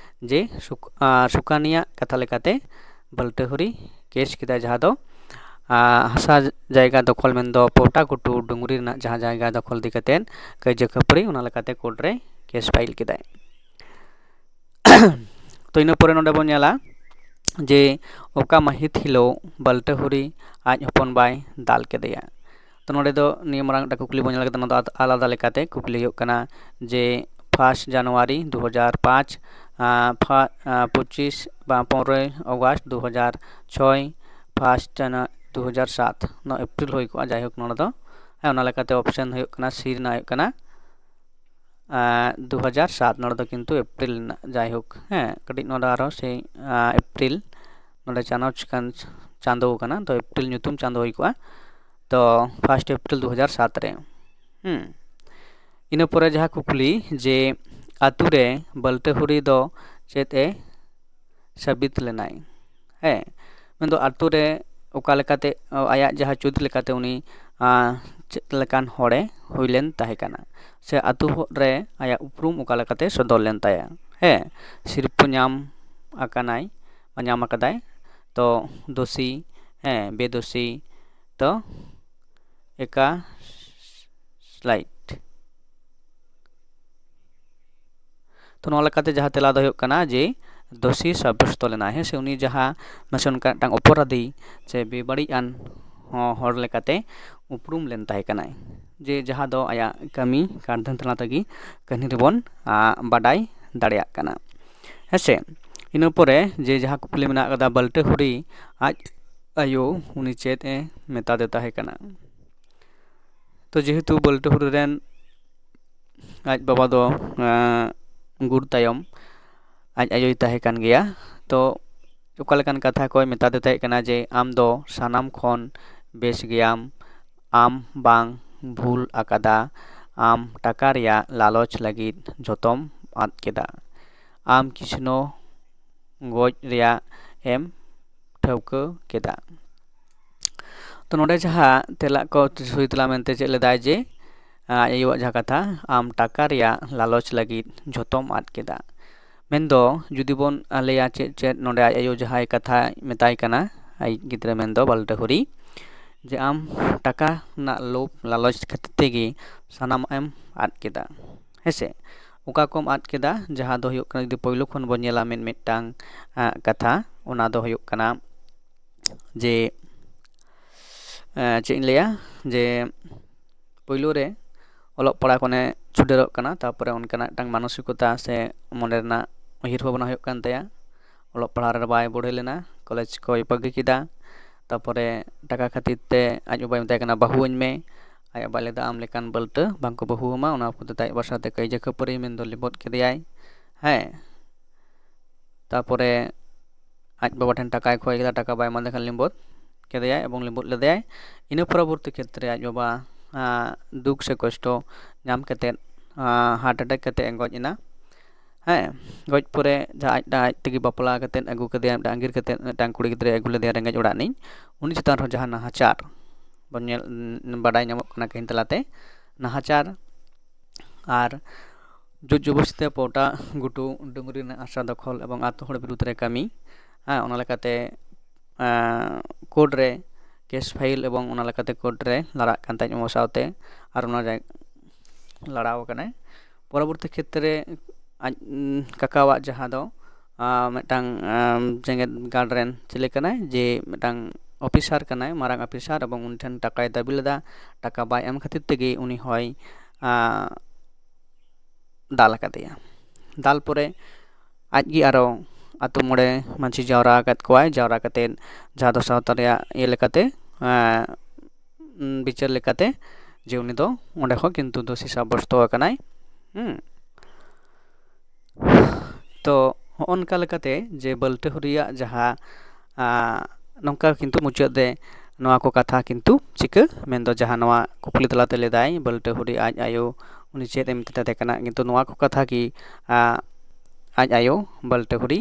ᱡᱮ ᱥᱩᱠ-, ᱟᱨ ᱥᱩᱠᱟᱱᱤᱭᱟᱜ ᱠᱟᱛᱷᱟ ᱞᱮᱠᱟᱛᱮ ᱵᱟᱹᱞᱴᱟᱹ ᱦᱩᱨᱤ ᱠᱮᱥ ᱠᱮᱫᱟᱭ, ᱡᱟᱦᱟᱸ ᱫᱚ, ᱟᱨ ᱦᱟᱥᱟ ᱡᱟᱭᱜᱟ ᱫᱚᱠᱷᱚᱞ ᱢᱮᱱᱫᱚ ᱯᱚᱴᱟ ᱜᱷᱩᱴᱩ ᱰᱩᱝᱨᱤ ᱨᱮᱱᱟᱜ ᱡᱟᱦᱟᱸ ᱡᱟᱭᱜᱟ ᱫᱚᱠᱷᱚᱞ ᱤᱫᱤ ᱠᱟᱛᱮᱫ ᱠᱟᱹᱭᱡᱟᱹ ᱠᱷᱟᱹᱯᱟᱹᱨᱤ, ᱚᱱᱟ ᱞᱮᱠᱟᱛᱮ ᱠᱳᱨᱴ ᱨᱮ ᱠᱮᱥ ᱯᱷᱟᱭᱤᱞ ᱠᱮᱫᱟᱭ᱾ ᱛᱚ ᱤᱱᱟᱹ ᱯᱚᱨᱮ ᱱᱚᱰᱮ ᱵᱚᱱ ᱧᱮᱞᱟ ᱡᱮ ᱚᱠᱟ ᱢᱟᱹᱦᱤᱛ ᱦᱤᱞᱳᱜ ᱵᱟᱹᱞᱴᱟᱹ ᱦᱩᱨᱤ ᱟᱡ ᱦᱚᱯᱚᱱ ᱵᱟᱭ ᱫᱟᱞ ᱠᱮᱫᱮᱭᱟ᱾ ᱛᱚ ᱱᱚᱰᱮ ᱫᱚ ᱱᱤᱭᱟᱹ ᱢᱟᱨᱟᱝ ᱢᱤᱫᱴᱟᱝ ᱠᱩᱠᱞᱤ ᱵᱚᱱ ᱧᱮᱞ ᱠᱮᱫᱟ, ᱱᱚᱣᱟ ᱫᱚ ᱟᱞᱟᱫᱟ ᱞᱮᱠᱟᱛᱮ ᱠᱩᱠᱞᱤ ᱦᱩᱭᱩᱜ ᱠᱟᱱᱟ ᱡᱮ first January ᱫᱩ ᱦᱟᱡᱟᱨ ᱯᱟᱸᱪ, ᱟᱨ ᱯᱷᱟ-, ᱟᱨ ᱯᱚᱸᱪᱤᱥ ᱵᱟ ᱯᱚᱱᱨᱚᱭ ᱟᱜᱚᱥᱴ ᱫᱩ ᱦᱟᱡᱟᱨ ᱪᱷᱚᱭ, first ᱡᱟᱱᱩ-, ᱫᱩ ᱦᱟᱡᱟᱨ ᱥᱟᱛ, ᱱᱚᱣᱟ ᱮᱯᱨᱤᱞ ᱦᱩᱭ ᱠᱚᱜᱼᱟ᱾ ᱡᱟᱭᱦᱳᱠ, ᱱᱚᱰᱮ ᱫᱚ, ᱦᱮᱸ, ᱚᱱᱟ ᱞᱮᱠᱟᱛᱮ ᱚᱯᱥᱮᱱ ᱦᱩᱭᱩᱜ ᱠᱟᱱᱟ, ᱥᱤ ᱨᱮᱱᱟᱜ ᱦᱩᱭᱩᱜ ᱠᱟᱱᱟ, ᱟᱨ ᱫᱩ ᱦᱟᱡᱟᱨ ᱥᱟᱛ, ᱱᱚᱰᱮ ᱫᱚ ᱠᱤᱱᱛᱩ ᱮᱯᱨᱤᱞ ᱨᱮᱱᱟᱜ᱾ ᱡᱟᱭᱦᱳᱠ, ᱦᱮᱸ, ᱠᱟᱹᱴᱤᱡ ᱱᱚᱰᱮ ᱟᱨᱦᱚᱸ ᱥᱮᱭ, ᱟᱨ ᱮᱯᱨᱤᱞ, ᱱᱚᱰᱮ ᱪᱟᱱᱟᱪ ᱠᱟᱱ ᱪᱟᱸᱫᱳ ᱠᱟᱱᱟ, ᱛᱚ ᱮᱯᱨᱤᱞ ᱧᱩᱛᱩᱢ ᱪᱟᱸᱫᱳ ᱦᱩᱭ ᱠᱚᱜᱼᱟ᱾ ᱛᱚ first April ᱫᱩ ᱦᱟᱡᱟᱨ ᱥᱟᱛ ᱨᱮ᱾ ᱦᱩᱸ᱾ ᱤᱱᱟᱹ ᱯᱚᱨᱮ ᱡᱟᱦᱟᱸ ᱠᱩᱠᱞᱤ ᱡᱮ ᱟᱛᱳ ᱨᱮ ᱵᱟᱹᱞᱴᱟᱹ ᱦᱩᱨᱤ ᱫᱚ ᱪᱮᱫ ᱮ ᱥᱟᱹᱵᱤᱛ ᱞᱮᱱᱟᱭ? ᱦᱮᱸ, ᱢᱮᱱᱫᱚ ᱟᱛᱳ ᱨᱮ ᱚᱠᱟ ᱞᱮᱠᱟᱛᱮ, ᱟᱭᱟᱜ ᱡᱟᱦᱟᱸ ᱪᱩᱨᱤᱛ ᱞᱮᱠᱟᱛᱮ ᱩᱱᱤ, ᱟᱸ, ᱪᱮᱫ ᱞᱮᱠᱟᱱ ᱦᱚᱲᱮ ᱦᱩᱭ ᱞᱮᱱ ᱛᱟᱦᱮᱸ ᱠᱟᱱᱟ, ᱥᱮ ᱟᱛᱳ ᱨᱮ ᱟᱭᱟᱜ ᱩᱯᱨᱩᱢ ᱚᱠᱟ ᱞᱮᱠᱟᱛᱮ ᱥᱚᱫᱚᱨ ᱞᱮᱱ ᱛᱟᱭᱟ? ᱦᱮᱸ, ᱥᱤᱨᱯᱟᱹ ᱧᱟᱢ ᱟᱠᱟᱱᱟᱭ, ᱧᱟᱢ ᱟᱠᱟᱫᱟᱭ, ᱛᱚ ᱫᱳᱥᱤ, ᱦᱮᱸ, ᱵᱮᱫᱳᱥᱤ, ᱛᱚ ᱮᱠᱟ ᱥᱞᱟᱭᱤᱰ᱾ ᱛᱚ ᱱᱚᱣᱟ ᱞᱮᱠᱟᱛᱮ ᱡᱟᱦᱟᱸ ᱛᱮᱞᱟ ᱫᱚ ᱦᱩᱭᱩᱜ ᱠᱟᱱᱟ ᱡᱮ ᱫᱳᱥᱤ ᱥᱟᱵᱵᱚᱥᱛᱚ ᱞᱮᱱᱟᱭ, ᱦᱮᱸ ᱥᱮ, ᱩᱱᱤ ᱡᱟᱦᱟᱸ ᱢᱟᱥᱮ ᱚᱱᱠᱟ ᱢᱤᱫᱴᱟᱝ ᱚᱯᱚᱨᱟᱫᱷᱤ ᱥᱮ ᱵᱮᱵᱟᱹᱲᱤᱡ ᱟᱱ ᱦᱚᱸ ᱦᱚᱲ ᱞᱮᱠᱟᱛᱮ ᱩᱯᱨᱩᱢ ᱞᱮᱱ ᱛᱟᱦᱮᱸ ᱠᱟᱱᱟᱭ, ᱡᱮ ᱡᱟᱦᱟᱸ ᱫᱚ ᱟᱭᱟᱜ ᱠᱟᱹᱢᱤ ᱠᱟᱨᱫᱷᱟᱹᱱ ᱛᱟᱞᱟ ᱛᱮᱜᱮ ᱠᱟᱹᱦᱱᱤ ᱨᱮᱵᱚᱱ, ᱟ, ᱵᱟᱰᱟᱭ ᱫᱟᱲᱮᱭᱟᱜ ᱠᱟᱱᱟ, ᱦᱮᱸ ᱥᱮ᱾ ᱤᱱᱟᱹ ᱯᱚᱨᱮ ᱡᱮ ᱡᱟᱦᱟᱸ ᱠᱩᱠᱞᱤ ᱢᱮᱱᱟᱜ ᱠᱟᱫᱟ, ᱵᱟᱹᱞᱴᱟᱹ ᱦᱩᱨᱤ ᱟᱡ ᱟᱭᱳ ᱩᱱᱤ ᱪᱮᱫ ᱮ ᱢᱮᱛᱟᱫᱮ ᱛᱟᱦᱮᱸ ᱠᱟᱱᱟ? ᱛᱚ ᱡᱮᱦᱮᱛᱩ ᱵᱟᱹᱞᱴᱟᱹ ᱦᱩᱨᱤ ᱨᱮᱱ ᱟᱡ ᱵᱟᱵᱟ ᱫᱚ, ᱟᱸ, ᱜᱩᱨ ᱛᱟᱭᱚᱢ ᱟᱡ ᱟᱭᱳᱭ ᱛᱟᱦᱮᱸ ᱠᱟᱱ ᱜᱮᱭᱟ, ᱛᱚ ᱚᱠᱟ ᱞᱮᱠᱟᱱ ᱠᱟᱛᱷᱟ ᱠᱚᱭ ᱢᱮᱛᱟᱫᱮ ᱛᱟᱦᱮᱸ ᱠᱟᱱᱟ ᱡᱮ, "ᱟᱢ ᱫᱚ ᱥᱟᱱᱟᱢ ᱠᱷᱚᱱ ᱵᱮᱥ ᱜᱮᱭᱟᱢ, ᱟᱢ ᱵᱟᱝ ᱵᱷᱩᱞ ᱟᱠᱟᱫᱟ, ᱟᱢ ᱴᱟᱠᱟ ᱨᱮᱭᱟᱜ ᱞᱟᱞᱚᱪ ᱞᱟᱹᱜᱤᱫ ᱡᱷᱚᱛᱚᱢ ᱟᱫ ᱠᱮᱫᱟ᱾ ᱟᱢ ᱠᱤᱥᱱᱚ ᱜᱚᱡ ᱨᱮᱭᱟᱜ ᱮᱢ ᱴᱷᱟᱹᱣᱠᱟᱹ ᱠᱮᱫᱟ᱾ ᱛᱚ ᱱᱚᱰᱮ ᱡᱟᱦᱟᱸ ᱛᱮᱞᱟ ᱠᱚ ᱥᱩᱦᱤ ᱛᱮᱞᱟ ᱢᱮᱱᱛᱮ ᱪᱮᱫ ᱞᱮᱫᱟᱭ ᱡᱮ, ᱟᱡ ᱟᱭᱳᱣᱟᱜ ᱡᱟᱦᱟᱸ ᱠᱟᱛᱷᱟ, ᱟᱢ ᱴᱟᱠᱟ ᱨᱮᱭᱟᱜ ᱞᱟᱞᱚᱪ ᱞᱟᱹᱜᱤᱫ ᱡᱷᱚᱛᱚᱢ ᱟᱫ ᱠᱮᱫᱟ᱾ ᱢᱮᱱᱫᱚ ᱡᱩᱫᱤ ᱵᱚᱱ ᱞᱟᱹᱭᱟ ᱪᱮᱫ ᱪᱮᱫ ᱱᱚᱰᱮ ᱟᱡ ᱟᱭᱳ ᱡᱟᱦᱟᱸᱭ ᱠᱟᱛᱷᱟᱭ ᱢᱮᱛᱟᱭ ᱠᱟᱱᱟ, ᱟᱡ ᱜᱤᱫᱽᱨᱟᱹ ᱢᱮᱱᱫᱚ ᱵᱟᱞᱴᱟᱹᱦᱩᱨᱤ, ᱡᱮ ᱟᱢ ᱴᱟᱠᱟ ᱨᱮᱱᱟᱜ ᱞᱳᱵᱷ ᱞᱟᱞᱚᱪ ᱠᱷᱟᱹᱛᱤᱨ ᱛᱮᱜᱮ ᱥᱟᱱᱟᱢᱟᱜ ᱮᱢ ᱟᱫ ᱠᱮᱫᱟ, ᱦᱮᱸᱥᱮ? ᱚᱠᱟ ᱠᱚᱢ ᱟᱫ ᱠᱮᱫᱟ, ᱡᱟᱦᱟᱸ ᱫᱚ ᱦᱩᱭᱩᱜ ᱠᱟᱱᱟ, ᱡᱩᱫᱤ ᱯᱳᱭᱞᱳ ᱠᱷᱚᱱ ᱵᱚᱱ ᱧᱮᱞᱟ ᱢᱤᱫ ᱢᱤᱫᱴᱟᱝ, ᱟᱸ, ᱠᱟᱛᱷᱟ, ᱚᱱᱟ ᱫᱚ ᱦᱩᱭᱩᱜ ᱠᱟᱱᱟ ᱡᱮ, ᱮᱸ, ᱪᱮᱫ ᱤᱧ ᱞᱟᱹᱭᱟ, ᱡᱮ ᱯᱳᱭᱞᱳ ᱨᱮ ᱚᱞᱚᱜ ᱯᱟᱲᱦᱟᱜ ᱠᱷᱚᱱᱮ ᱪᱷᱩᱰᱟᱹᱨᱚᱜ ᱠᱟᱱᱟ, ᱛᱟᱨᱯᱚᱨᱮ ᱚᱱᱠᱟᱱᱟᱜ ᱢᱤᱫᱴᱟᱝ ᱢᱟᱱᱚᱥᱤᱠᱚᱛᱟ ᱥᱮ ᱢᱚᱱᱮ ᱨᱮᱱᱟᱜ ᱩᱭᱦᱟᱹᱨ ᱵᱷᱟᱵᱽᱱᱟ ᱦᱩᱭᱩᱜ ᱠᱟᱱ ᱛᱟᱭᱟ᱾ ᱚᱞᱚᱜ ᱯᱟᱲᱦᱟᱜ ᱨᱮ ᱵᱟᱭ ᱵᱩᱲᱦᱟᱹ ᱞᱮᱱᱟ, ᱠᱚᱞᱮᱡᱽ ᱠᱚᱭ ᱵᱟᱹᱜᱤ ᱠᱮᱫᱟ᱾ ᱛᱟᱨᱯᱚᱨᱮ ᱴᱟᱠᱟ ᱠᱷᱟᱹᱛᱤᱨ ᱛᱮ ᱟᱡ ᱵᱟᱵᱟᱭ ᱢᱮᱛᱟᱭ ᱠᱟᱱᱟ, "ᱵᱟᱹᱦᱩᱣᱟᱹᱧ ᱢᱮ", ᱟᱡ ᱵᱟᱵᱟᱭ ᱞᱟᱹᱭᱫᱟ, "ᱟᱢ ᱞᱮᱠᱟᱱ ᱵᱟᱹᱞᱴᱟᱹ ᱵᱟᱝᱠᱚ ᱵᱟᱹᱦᱩ ᱟᱢᱟ", ᱚᱱᱟ ᱦᱚᱛᱮᱛᱮ ᱟᱡ ᱵᱟᱵᱟ ᱥᱟᱶᱛᱮ ᱠᱟᱹᱭᱡᱟᱹ ᱠᱷᱟᱹᱯᱟᱹᱨᱤ, ᱢᱮᱱᱫᱚ ᱞᱤᱵᱚᱫ ᱠᱮᱫᱮᱭᱟᱭ᱾ ᱦᱮᱸ, ᱛᱟᱨᱯᱚᱨᱮ ᱟᱡ ᱵᱟᱵᱟ ᱴᱷᱮᱱ ᱴᱟᱠᱟᱭ ᱠᱷᱚᱭ ᱠᱮᱫᱟ, ᱴᱟᱠᱟ ᱵᱟᱭ ᱮᱢᱟᱫᱮ ᱠᱷᱟᱱ ᱞᱤᱵᱚᱫ ᱠᱮᱫᱮᱭᱟᱭ ᱮᱵᱚᱝ ᱞᱤᱵᱚᱫ ᱞᱮᱫᱮᱭᱟᱭ᱾ ᱤᱱᱟᱹ ᱯᱚᱨᱚᱵᱚᱨᱛᱤ ᱠᱷᱮᱛᱨᱮ ᱟᱡ ᱵᱟᱵᱟ, ᱟᱸ, ᱫᱩᱠ ᱥᱮ ᱠᱚᱥᱴᱚ ᱧᱟᱢ ᱠᱟᱛᱮᱫ, ᱟᱸ, ᱦᱟᱨᱴ ᱮᱴᱮᱠ ᱠᱟᱛᱮᱫ ᱮ ᱜᱚᱡ ᱮᱱᱟ᱾ ᱦᱮᱸ, ᱜᱚᱡ ᱯᱚᱨᱮ ᱡᱟᱦᱟᱸ ᱟᱡ, ᱟᱡ ᱛᱮᱜᱮ ᱵᱟᱯᱞᱟ ᱠᱟᱛᱮᱫ ᱟᱹᱜᱩ ᱠᱮᱫᱮᱭᱟ, ᱢᱤᱫᱴᱟᱝ ᱟᱸᱜᱤᱨ ᱠᱟᱛᱮᱫ ᱢᱤᱫᱴᱟᱝ ᱠᱩᱲᱤ ᱜᱤᱫᱽᱨᱟᱹᱭ ᱟᱹᱜᱩ ᱞᱮᱫᱮᱭᱟ ᱨᱮᱸᱜᱮᱡ ᱚᱲᱟᱜ ᱨᱤᱱᱤᱡ, ᱩᱱᱤ ᱪᱮᱛᱟᱱ ᱨᱮᱦᱚᱸ ᱡᱟᱦᱟᱸ ᱱᱟᱦᱟᱪᱟᱨ ᱵᱚᱱ ᱧᱮᱞ, ᱵᱟᱰᱟᱭ ᱧᱟᱢᱚᱜ ᱠᱟᱱᱟ ᱠᱟᱹᱦᱱᱤ ᱛᱟᱞᱟᱛᱮ, ᱱᱟᱦᱟᱪᱟᱨ ᱟᱨ ᱡᱳᱨ ᱡᱚᱵᱚᱥᱛᱤ ᱛᱮ ᱯᱚᱴᱟ ᱜᱷᱩᱴᱩ ᱰᱩᱝᱨᱤ ᱨᱮᱱᱟᱜ ᱦᱟᱥᱟ ᱫᱚᱠᱷᱚᱞ ᱮᱵᱚᱝ ᱟᱛᱳ ᱦᱚᱲ ᱵᱤᱨᱩᱫᱷ ᱨᱮ ᱠᱟᱹᱢᱤ, ᱦᱮᱸ, ᱚᱱᱟ ᱞᱮᱠᱟᱛᱮ, ᱮᱸ, ᱠᱳᱨᱴ ᱨᱮ ᱠᱮᱥ ᱯᱷᱟᱭᱤᱞ ᱮᱵᱚᱝ ᱚᱱᱟ ᱞᱮᱠᱟᱛᱮ ᱠᱳᱨᱴ ᱨᱮ ᱞᱟᱲᱟᱜ ᱠᱟᱱ ᱛᱟᱦᱮᱸᱫ ᱚᱱᱟ ᱥᱟᱶᱛᱮ, ᱟᱨ ᱚᱱᱟ ᱡᱟᱭ-, ᱞᱟᱲᱟᱣ ᱟᱠᱟᱱᱟᱭ᱾ ᱯᱚᱨᱚᱵᱚᱨᱛᱤ ᱠᱷᱮᱛᱨᱮ ᱟᱡ, ᱩᱸ, ᱠᱟᱠᱟᱣᱟᱜ ᱡᱟᱦᱟᱸ ᱫᱚ, ᱟᱸ, ᱢᱤᱫᱴᱟᱝ, ᱟᱸ, ᱡᱮᱜᱮᱛ ᱜᱟᱲ ᱨᱮᱱ ᱪᱤᱞᱤ ᱠᱟᱱᱟᱭ, ᱡᱮ ᱢᱤᱫᱴᱟᱝ ᱚᱯᱷᱤᱥᱟᱨ ᱠᱟᱱᱟᱭ, ᱢᱟᱨᱟᱝ ᱚᱯᱷᱤᱥᱟᱨ, ᱮᱵᱚᱝ ᱩᱱᱤ ᱴᱷᱮᱱ ᱴᱟᱠᱟᱭ ᱫᱟᱹᱵᱤ ᱞᱮᱫᱟ᱾ ᱴᱟᱠᱟ ᱵᱟᱭ ᱮᱢ ᱠᱷᱟᱹᱛᱤᱨ ᱛᱮᱜᱮ ᱩᱱᱤ ᱦᱚᱸᱭ, ᱟᱸ, ᱫᱟᱞ ᱟᱠᱟᱫᱮᱭᱟ᱾ ᱫᱟᱞ ᱯᱚᱨᱮ ᱟᱡᱜᱮ ᱟᱨᱚ ᱟᱛᱳ ᱢᱚᱬᱮ ᱢᱟᱹᱡᱷᱤ ᱡᱟᱣᱨᱟ ᱟᱠᱟᱫ ᱠᱚᱣᱟᱭ, ᱡᱟᱣᱨᱟ ᱠᱟᱛᱮᱫ ᱡᱟᱦᱟᱸ ᱫᱚ ᱥᱟᱶᱛᱟ ᱨᱮᱭᱟᱜ ᱤᱭᱟᱹ ᱞᱮᱠᱟᱛᱮ, ᱮᱸ, ᱵᱤᱪᱟᱹᱨ ᱞᱮᱠᱟᱛᱮ, ᱡᱮ ᱩᱱᱤ ᱫᱚ ᱚᱸᱰᱮ ᱠᱷᱚᱱ ᱠᱤᱱᱛᱩ ᱫᱳᱥᱤ ᱥᱟᱵᱵᱚᱥᱛᱚ ᱟᱠᱟᱱᱟᱭ᱾ ᱦᱩᱸ᱾ ᱛᱚ ᱦᱚᱸᱜᱼᱚ ᱱᱚᱝᱠᱟ ᱞᱮᱠᱟᱛᱮ ᱡᱮ ᱵᱟᱹᱞᱴᱟᱹ ᱦᱩᱨᱤᱭᱟᱜ ᱡᱟᱦᱟᱸ, ᱟᱸ, ᱱᱚᱝᱠᱟ ᱠᱤᱱᱛᱩ ᱢᱩᱪᱟᱹᱫ ᱨᱮ ᱱᱚᱣᱟ ᱠᱚ ᱠᱟᱛᱷᱟ ᱠᱤᱱᱛᱩ ᱪᱤᱠᱟᱹ ᱢᱮᱱᱫᱚ ᱡᱟᱦᱟᱸ ᱱᱚᱣᱟ ᱠᱩᱠᱞᱤ ᱛᱟᱞᱟᱛᱮ ᱞᱟᱹᱭᱫᱟᱭ ᱵᱟᱹᱞᱴᱟᱹ ᱦᱩᱨᱤ ᱟᱡ ᱟᱭᱳ ᱩᱱᱤ ᱪᱮᱫ ᱮ ᱢᱮᱛᱟᱫᱮ ᱠᱟᱱᱟ, ᱠᱤᱱᱛᱩ ᱱᱚᱣᱟ ᱠᱚ ᱠᱟᱛᱷᱟ ᱜᱮ ᱟᱡ ᱟᱭᱳ ᱵᱟᱹᱞᱴᱟᱹ ᱦᱩᱨᱤ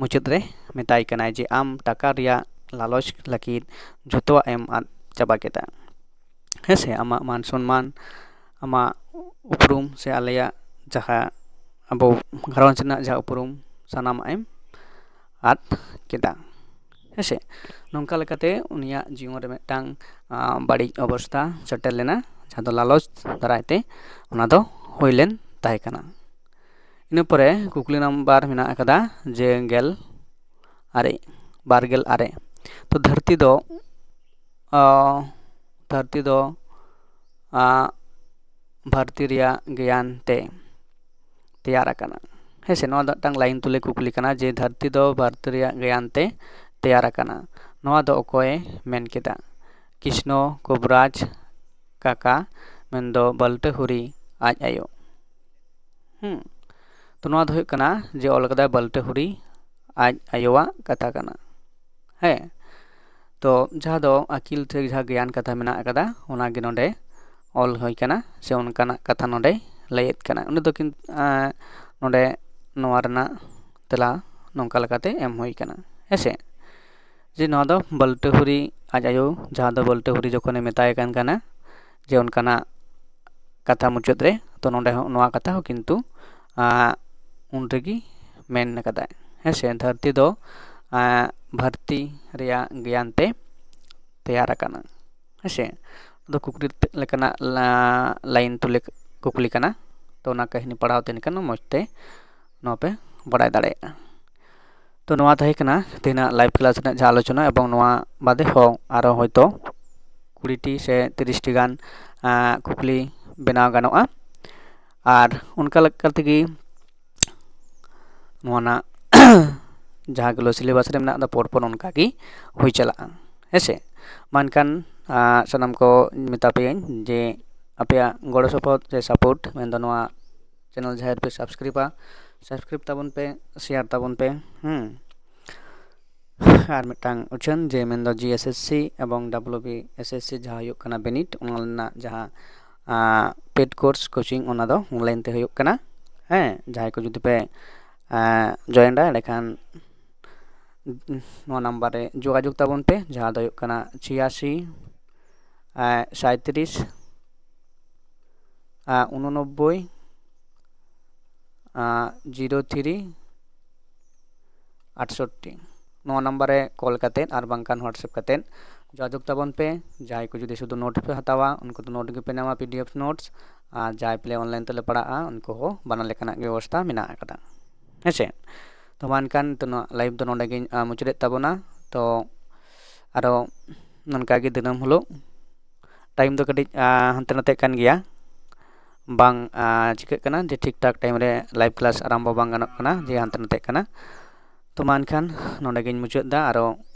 ᱢᱩᱪᱟᱹᱫ ᱨᱮ ᱢᱮᱛᱟᱭ ᱠᱟᱱᱟᱭ ᱡᱮ ᱟᱢ ᱴᱟᱠᱟ ᱨᱮᱭᱟᱜ ᱞᱟᱞᱚᱪ ᱞᱟᱹᱜᱤᱫ ᱡᱷᱚᱛᱚᱣᱟᱜ ᱮᱢ ᱟᱫ ᱪᱟᱵᱟ ᱠᱮᱫᱟ᱾ ᱦᱮᱸ ᱥᱮ, ᱟᱢᱟᱜ ᱢᱟᱱ ᱥᱚᱱᱢᱟᱱ, ᱟᱢᱟᱜ ᱩᱯᱨᱩᱢ ᱥᱮ ᱟᱞᱮᱭᱟᱜ ᱡᱟᱦᱟᱸ ᱟᱵᱚ ᱜᱷᱟᱨᱚᱸᱡᱽ ᱨᱮᱱᱟᱜ ᱡᱟᱦᱟᱸ ᱩᱯᱨᱩᱢ ᱥᱟᱱᱟᱢᱟᱜ ᱮᱢ ᱟᱫ ᱠᱮᱫᱟ᱾ ᱦᱮᱸ ᱥᱮ, ᱱᱚᱝᱠᱟ ᱞᱮᱠᱟᱛᱮ ᱩᱱᱤᱭᱟᱜ ᱡᱤᱭᱚᱱ ᱨᱮ ᱢᱤᱫᱴᱟᱝ ᱵᱟᱹᱲᱤᱡ ᱚᱵᱚᱥᱛᱷᱟ ᱥᱮᱴᱮᱨ ᱞᱮᱱᱟ, ᱡᱟᱦᱟᱸ ᱫᱚ ᱞᱟᱞᱚᱪ ᱫᱟᱨᱟᱭ ᱛᱮ ᱚᱱᱟ ᱫᱚ ᱦᱩᱭ ᱞᱮᱱ ᱛᱟᱦᱮᱸ ᱠᱟᱱᱟ᱾ ᱤᱱᱟᱹ ᱯᱚᱨᱮ ᱠᱩᱠᱞᱤ ᱱᱟᱢᱵᱟᱨ ᱢᱮᱱᱟᱜ ᱟᱠᱟᱫᱟ ᱡᱮ ᱜᱮᱞ ᱟᱨᱮ, ᱵᱟᱨ ᱜᱮᱞ ᱟᱨᱮ᱾ ᱛᱚ ᱫᱷᱟᱹᱨᱛᱤ ᱫᱚ ᱫᱷᱟᱹᱨᱛᱤ ᱫᱚ ᱵᱷᱟᱨᱚᱛᱤ ᱨᱮᱭᱟᱜ ᱜᱮᱭᱟᱱ ᱛᱮ ᱛᱮᱭᱟᱨ ᱟᱠᱟᱱᱟ᱾ ᱦᱮᱸ ᱥᱮ, ᱱᱚᱣᱟ ᱫᱚ ᱢᱤᱫᱴᱟᱝ ᱞᱟᱭᱤᱱ ᱛᱩᱞᱟᱹ ᱠᱩᱠᱞᱤ ᱠᱟᱱᱟ ᱡᱮ ᱫᱷᱟᱹᱨᱛᱤ ᱫᱚ ᱵᱷᱟᱨᱚᱛᱤ ᱨᱮᱭᱟᱜ ᱜᱮᱭᱟᱱ ᱛᱮ ᱛᱮᱭᱟᱨ ᱟᱠᱟᱱᱟ, ᱱᱚᱣᱟ ᱫᱚ ᱚᱠᱚᱭᱮ ᱢᱮᱱ ᱠᱮᱫᱟ? ᱠᱨᱤᱥᱱᱚ ᱠᱚᱵᱨᱟᱡᱽ ᱠᱟᱠᱟ, ᱢᱮᱱᱫᱚ ᱵᱟᱹᱞᱴᱟᱹ ᱦᱩᱨᱤ ᱟᱡ ᱟᱭᱳ᱾ ᱦᱩᱸ, ᱛᱚ ᱱᱚᱣᱟ ᱫᱚ ᱦᱩᱭᱩᱜ ᱠᱟᱱᱟ ᱡᱮ ᱚᱞ ᱠᱟᱫᱟᱭ ᱵᱟᱹᱞᱴᱟᱹ ᱦᱩᱨᱤ ᱟᱡ ᱟᱭᱳᱣᱟᱜ ᱠᱟᱛᱷᱟ ᱠᱟᱱᱟ᱾ ᱦᱮᱸ, ᱛᱚ ᱡᱟᱦᱟᱸ ᱫᱚ ᱟᱹᱠᱤᱞ ᱥᱮ ᱡᱟᱦᱟᱸ ᱜᱮᱭᱟᱱ ᱠᱟᱛᱷᱟ ᱢᱮᱱᱟᱜ ᱟᱠᱟᱫᱟ ᱚᱱᱟᱜᱮ ᱱᱚᱰᱮ ᱚᱞ ᱦᱩᱭ ᱠᱟᱱᱟ ᱥᱮ ᱚᱱᱠᱟᱱᱟᱜ ᱠᱟᱛᱷᱟ ᱱᱚᱰᱮ ᱞᱟᱹᱭᱮᱫ ᱠᱟᱱᱟ᱾ ᱩᱱᱤ ᱫᱚ ᱠᱤᱱ ᱱᱚᱰᱮ ᱱᱚᱣᱟ ᱨᱮᱱᱟᱜ ᱛᱮᱞᱟ ᱱᱚᱝᱠᱟ ᱞᱮᱠᱟᱛᱮ ᱮᱢ ᱦᱩᱭ ᱠᱟᱱᱟ᱾ ᱦᱮᱸ ᱥᱮ, ᱡᱮ ᱱᱚᱣᱟ ᱫᱚ ᱵᱟᱹᱞᱴᱟᱹ ᱦᱩᱨᱤ ᱟᱡ ᱟᱭᱳ, ᱡᱟᱦᱟᱸ ᱫᱚ ᱵᱟᱹᱞᱴᱟᱹ ᱦᱩᱨᱤ ᱡᱚᱠᱷᱚᱱᱮ ᱢᱮᱛᱟᱭ ᱠᱟᱱ ᱠᱟᱱᱟ ᱡᱮ ᱚᱱᱠᱟᱱᱟᱜ ᱠᱟᱛᱷᱟ ᱢᱩᱪᱟᱹᱫ ᱨᱮ, ᱛᱚ ᱱᱚᱰᱮ ᱦᱚᱸ ᱱᱚᱣᱟ ᱠᱟᱛᱷᱟ ᱦᱚᱸ ᱠᱤᱱᱛᱩ ᱩᱱ ᱨᱮᱜᱮ ᱢᱮᱱ ᱟᱠᱟᱫᱟᱭ᱾ ᱦᱮᱸ ᱥᱮ, ᱫᱷᱟᱹᱨᱛᱤ ᱫᱚ ᱵᱷᱟᱨᱚᱛᱤ ᱨᱮᱭᱟᱜ ᱜᱮᱭᱟᱱ ᱛᱮ ᱛᱮᱭᱟᱨ ᱟᱠᱟᱱᱟ᱾ ᱦᱮᱸ ᱥᱮ, ᱫᱚ ᱠᱩᱠᱞᱤ ᱞᱮᱠᱟᱱᱟᱜ ᱞᱟᱭᱤᱱ ᱛᱩᱞᱟᱹ ᱠᱩᱠᱞᱤ ᱠᱟᱱᱟ᱾ ᱛᱚ ᱚᱱᱟ ᱠᱟᱹᱦᱱᱤ ᱯᱟᱲᱦᱟᱣ ᱛᱮ ᱮᱱᱠᱷᱟᱱ ᱢᱚᱡᱽ ᱛᱮ ᱱᱚᱣᱟ ᱯᱮ ᱵᱟᱲᱟᱭ ᱫᱟᱲᱮᱭᱟᱜᱼᱟ᱾ ᱛᱚ ᱱᱚᱣᱟ ᱛᱟᱦᱮᱸ ᱠᱟᱱᱟ ᱛᱮᱦᱮᱧᱟᱜ ᱞᱟᱭᱤᱵᱷ ᱠᱞᱟᱥ ᱨᱮᱱᱟᱜ ᱡᱟᱦᱟᱸ ᱟᱞᱳᱪᱚᱱᱟ, ᱮᱵᱚᱝ ᱱᱚᱣᱟ ᱵᱟᱫᱮ ᱦᱚᱸ ᱟᱨᱚ ᱦᱚᱭᱛᱳ ᱠᱩᱲᱤᱴᱤ ᱥᱮ ᱛᱤᱨᱤᱥᱴᱤ ᱜᱟᱱ ᱠᱩᱠᱞᱤ ᱵᱮᱱᱟᱣ ᱜᱟᱱᱚᱜᱼᱟ᱾ ᱟᱨ ᱚᱱᱠᱟ ᱞᱮᱠᱟ ᱛᱮᱜᱮ ᱱᱚᱣᱟ ᱨᱮᱱᱟᱜ ᱡᱟᱦᱟᱸ ᱜᱩᱞᱳ ᱥᱤᱞᱮᱵᱟᱥ ᱨᱮ ᱢᱮᱱᱟᱜ ᱫᱚ ᱯᱚᱨ ᱯᱚᱨ ᱚᱱᱠᱟ ᱜᱮ ᱦᱩᱭ ᱪᱟᱞᱟᱜᱼᱟ᱾ ᱦᱮᱸ ᱥᱮ, ᱢᱟ ᱮᱱᱠᱷᱟᱱ ᱥᱟᱱᱟᱢ ᱠᱚ ᱢᱮᱛᱟ ᱯᱮᱭᱟᱹᱧ ᱡᱮ ᱟᱯᱮᱭᱟᱜ ᱜᱚᱲᱚ ᱥᱚᱯᱚᱦᱚᱫ ᱥᱮ ᱥᱟᱯᱳᱨᱴ, ᱢᱮᱱᱫᱚ ᱱᱚᱣᱟ ᱪᱮᱱᱮᱞ ᱡᱟᱦᱟᱸᱭ ᱯᱮ ᱥᱟᱵᱥᱠᱨᱟᱭᱤᱵᱟ, ᱥᱟᱵᱥᱠᱨᱟᱭᱤᱵ ᱛᱟᱵᱚᱱ ᱯᱮ, ᱥᱮᱭᱟᱨ ᱛᱟᱵᱚᱱ ᱯᱮ᱾ ᱦᱩᱸ, ᱟᱨ ᱢᱤᱫᱴᱟᱝ ᱩᱪᱷᱟᱹᱱ ᱡᱮ ᱢᱮᱱᱫᱚ ᱡᱤ ᱮᱥ ᱮᱥ ᱥᱤ ᱮᱵᱚᱝ W B S S C ᱡᱟᱦᱟᱸ ᱦᱩᱭᱩᱜ ᱠᱟᱱᱟ ᱵᱤᱱᱤᱰ, ᱚᱱᱟ ᱨᱮᱱᱟᱜ ᱡᱟᱦᱟᱸ ᱯᱮᱰ ᱠᱳᱨᱥ ᱠᱳᱪᱤᱝ, ᱚᱱᱟ ᱫᱚ ᱚᱱᱞᱟᱭᱤᱱ ᱛᱮ ᱦᱩᱭᱩᱜ ᱠᱟᱱᱟ᱾ ᱦᱮᱸ, ᱡᱟᱦᱟᱸᱭ ᱠᱚ ᱡᱩᱫᱤ ᱯᱮ ᱡᱚᱭᱮᱱᱟ, ᱮᱸᱰᱮᱠᱷᱟᱱ ᱱᱚᱣᱟ ᱱᱟᱢᱵᱟᱨ ᱨᱮ ᱡᱳᱜᱟᱡᱳᱜᱽ ᱛᱟᱵᱚᱱ ᱯᱮ, ᱡᱟᱦᱟᱸ ᱫᱚ ᱦᱩᱭᱩᱜ ᱠᱟᱱᱟ ᱪᱷᱤᱭᱟᱥᱤ ᱥᱟᱸᱭᱛᱨᱤᱥ ᱩᱱᱚᱱᱚᱵᱵᱳᱭ ᱡᱤᱨᱳ ᱛᱷᱨᱤ ᱟᱴᱥᱚᱴᱴᱤ᱾ ᱱᱚᱣᱟ ᱱᱟᱢᱵᱟᱨ ᱨᱮ ᱠᱚᱞ ᱠᱟᱛᱮᱫ ᱟᱨ ᱵᱟᱝᱠᱷᱟᱱ ᱦᱳᱣᱟᱴᱥᱮᱯ ᱠᱟᱛᱮᱫ ᱡᱳᱜᱟᱡᱳᱜᱽ ᱛᱟᱵᱚᱱ ᱯᱮ᱾ ᱡᱟᱦᱟᱸᱭ ᱠᱚ ᱡᱩᱫᱤ ᱥᱩᱫᱷᱩ ᱱᱳᱴ ᱯᱮ ᱦᱟᱛᱟᱣᱟ, ᱩᱱᱠᱩ ᱫᱚ ᱱᱳᱴ ᱜᱮᱯᱮ ᱧᱟᱢᱟ, ᱯᱤ ᱰᱤ ᱮᱯᱷ ᱱᱳᱴᱥ, ᱟᱨ ᱡᱟᱦᱟᱸᱭ ᱯᱮ ᱞᱟᱹᱭᱟ ᱚᱱᱞᱟᱭᱤᱱ ᱛᱮᱞᱮ ᱯᱟᱲᱦᱟᱜᱼᱟ, ᱩᱱᱠᱩ ᱦᱚᱸ ᱵᱟᱱᱟᱨ ᱞᱮᱠᱟᱱᱟᱜ ᱜᱮ ᱵᱮᱵᱚᱥᱛᱷᱟ ᱢᱮᱱᱟᱜ ᱟᱠᱟᱫᱟ᱾ ᱦᱮᱸ ᱥᱮ? ᱛᱚ ᱢᱟ ᱮᱱᱠᱷᱟᱱ ᱱᱤᱛᱚᱜ ᱱᱚᱣᱟ ᱞᱟᱭᱤᱵᱷ ᱫᱚ ᱱᱚᱰᱮ ᱜᱤᱧ ᱢᱩᱪᱟᱹᱫᱮᱫ ᱛᱟᱵᱚᱱᱟ᱾ ᱛᱚ ᱟᱨᱚ ᱱᱚᱝᱠᱟ ᱜᱮ ᱫᱤᱱᱟᱹᱢ ᱦᱤᱞᱳᱜ ᱴᱟᱭᱤᱢ ᱫᱚ ᱠᱟᱹᱴᱤᱡ ᱦᱟᱱᱛᱮ ᱱᱟᱛᱮᱜ ᱠᱟᱱ ᱜᱮᱭᱟ, ᱵᱟᱝ ᱪᱤᱠᱟᱹᱜ ᱠᱟᱱᱟ ᱡᱮ ᱴᱷᱤᱠ ᱴᱷᱟᱠ ᱴᱟᱭᱤᱢ ᱨᱮ ᱞᱟᱭᱤᱵᱷ ᱠᱞᱟᱥ ᱟᱨᱟᱢᱵᱷᱚ ᱵᱟᱝ ᱜᱟᱱᱚᱜ ᱠᱟᱱᱟ, ᱡᱮ ᱦᱟᱱᱛᱮ ᱱᱟᱛᱮᱜ ᱠᱟᱱᱟ᱾ ᱛᱚ ᱢᱟ ᱮᱱᱠᱷᱟᱱ ᱱᱚᱰᱮ ᱜᱤᱧ ᱢᱩᱪᱟᱹᱫ ᱮᱫᱟ, ᱟᱨᱚ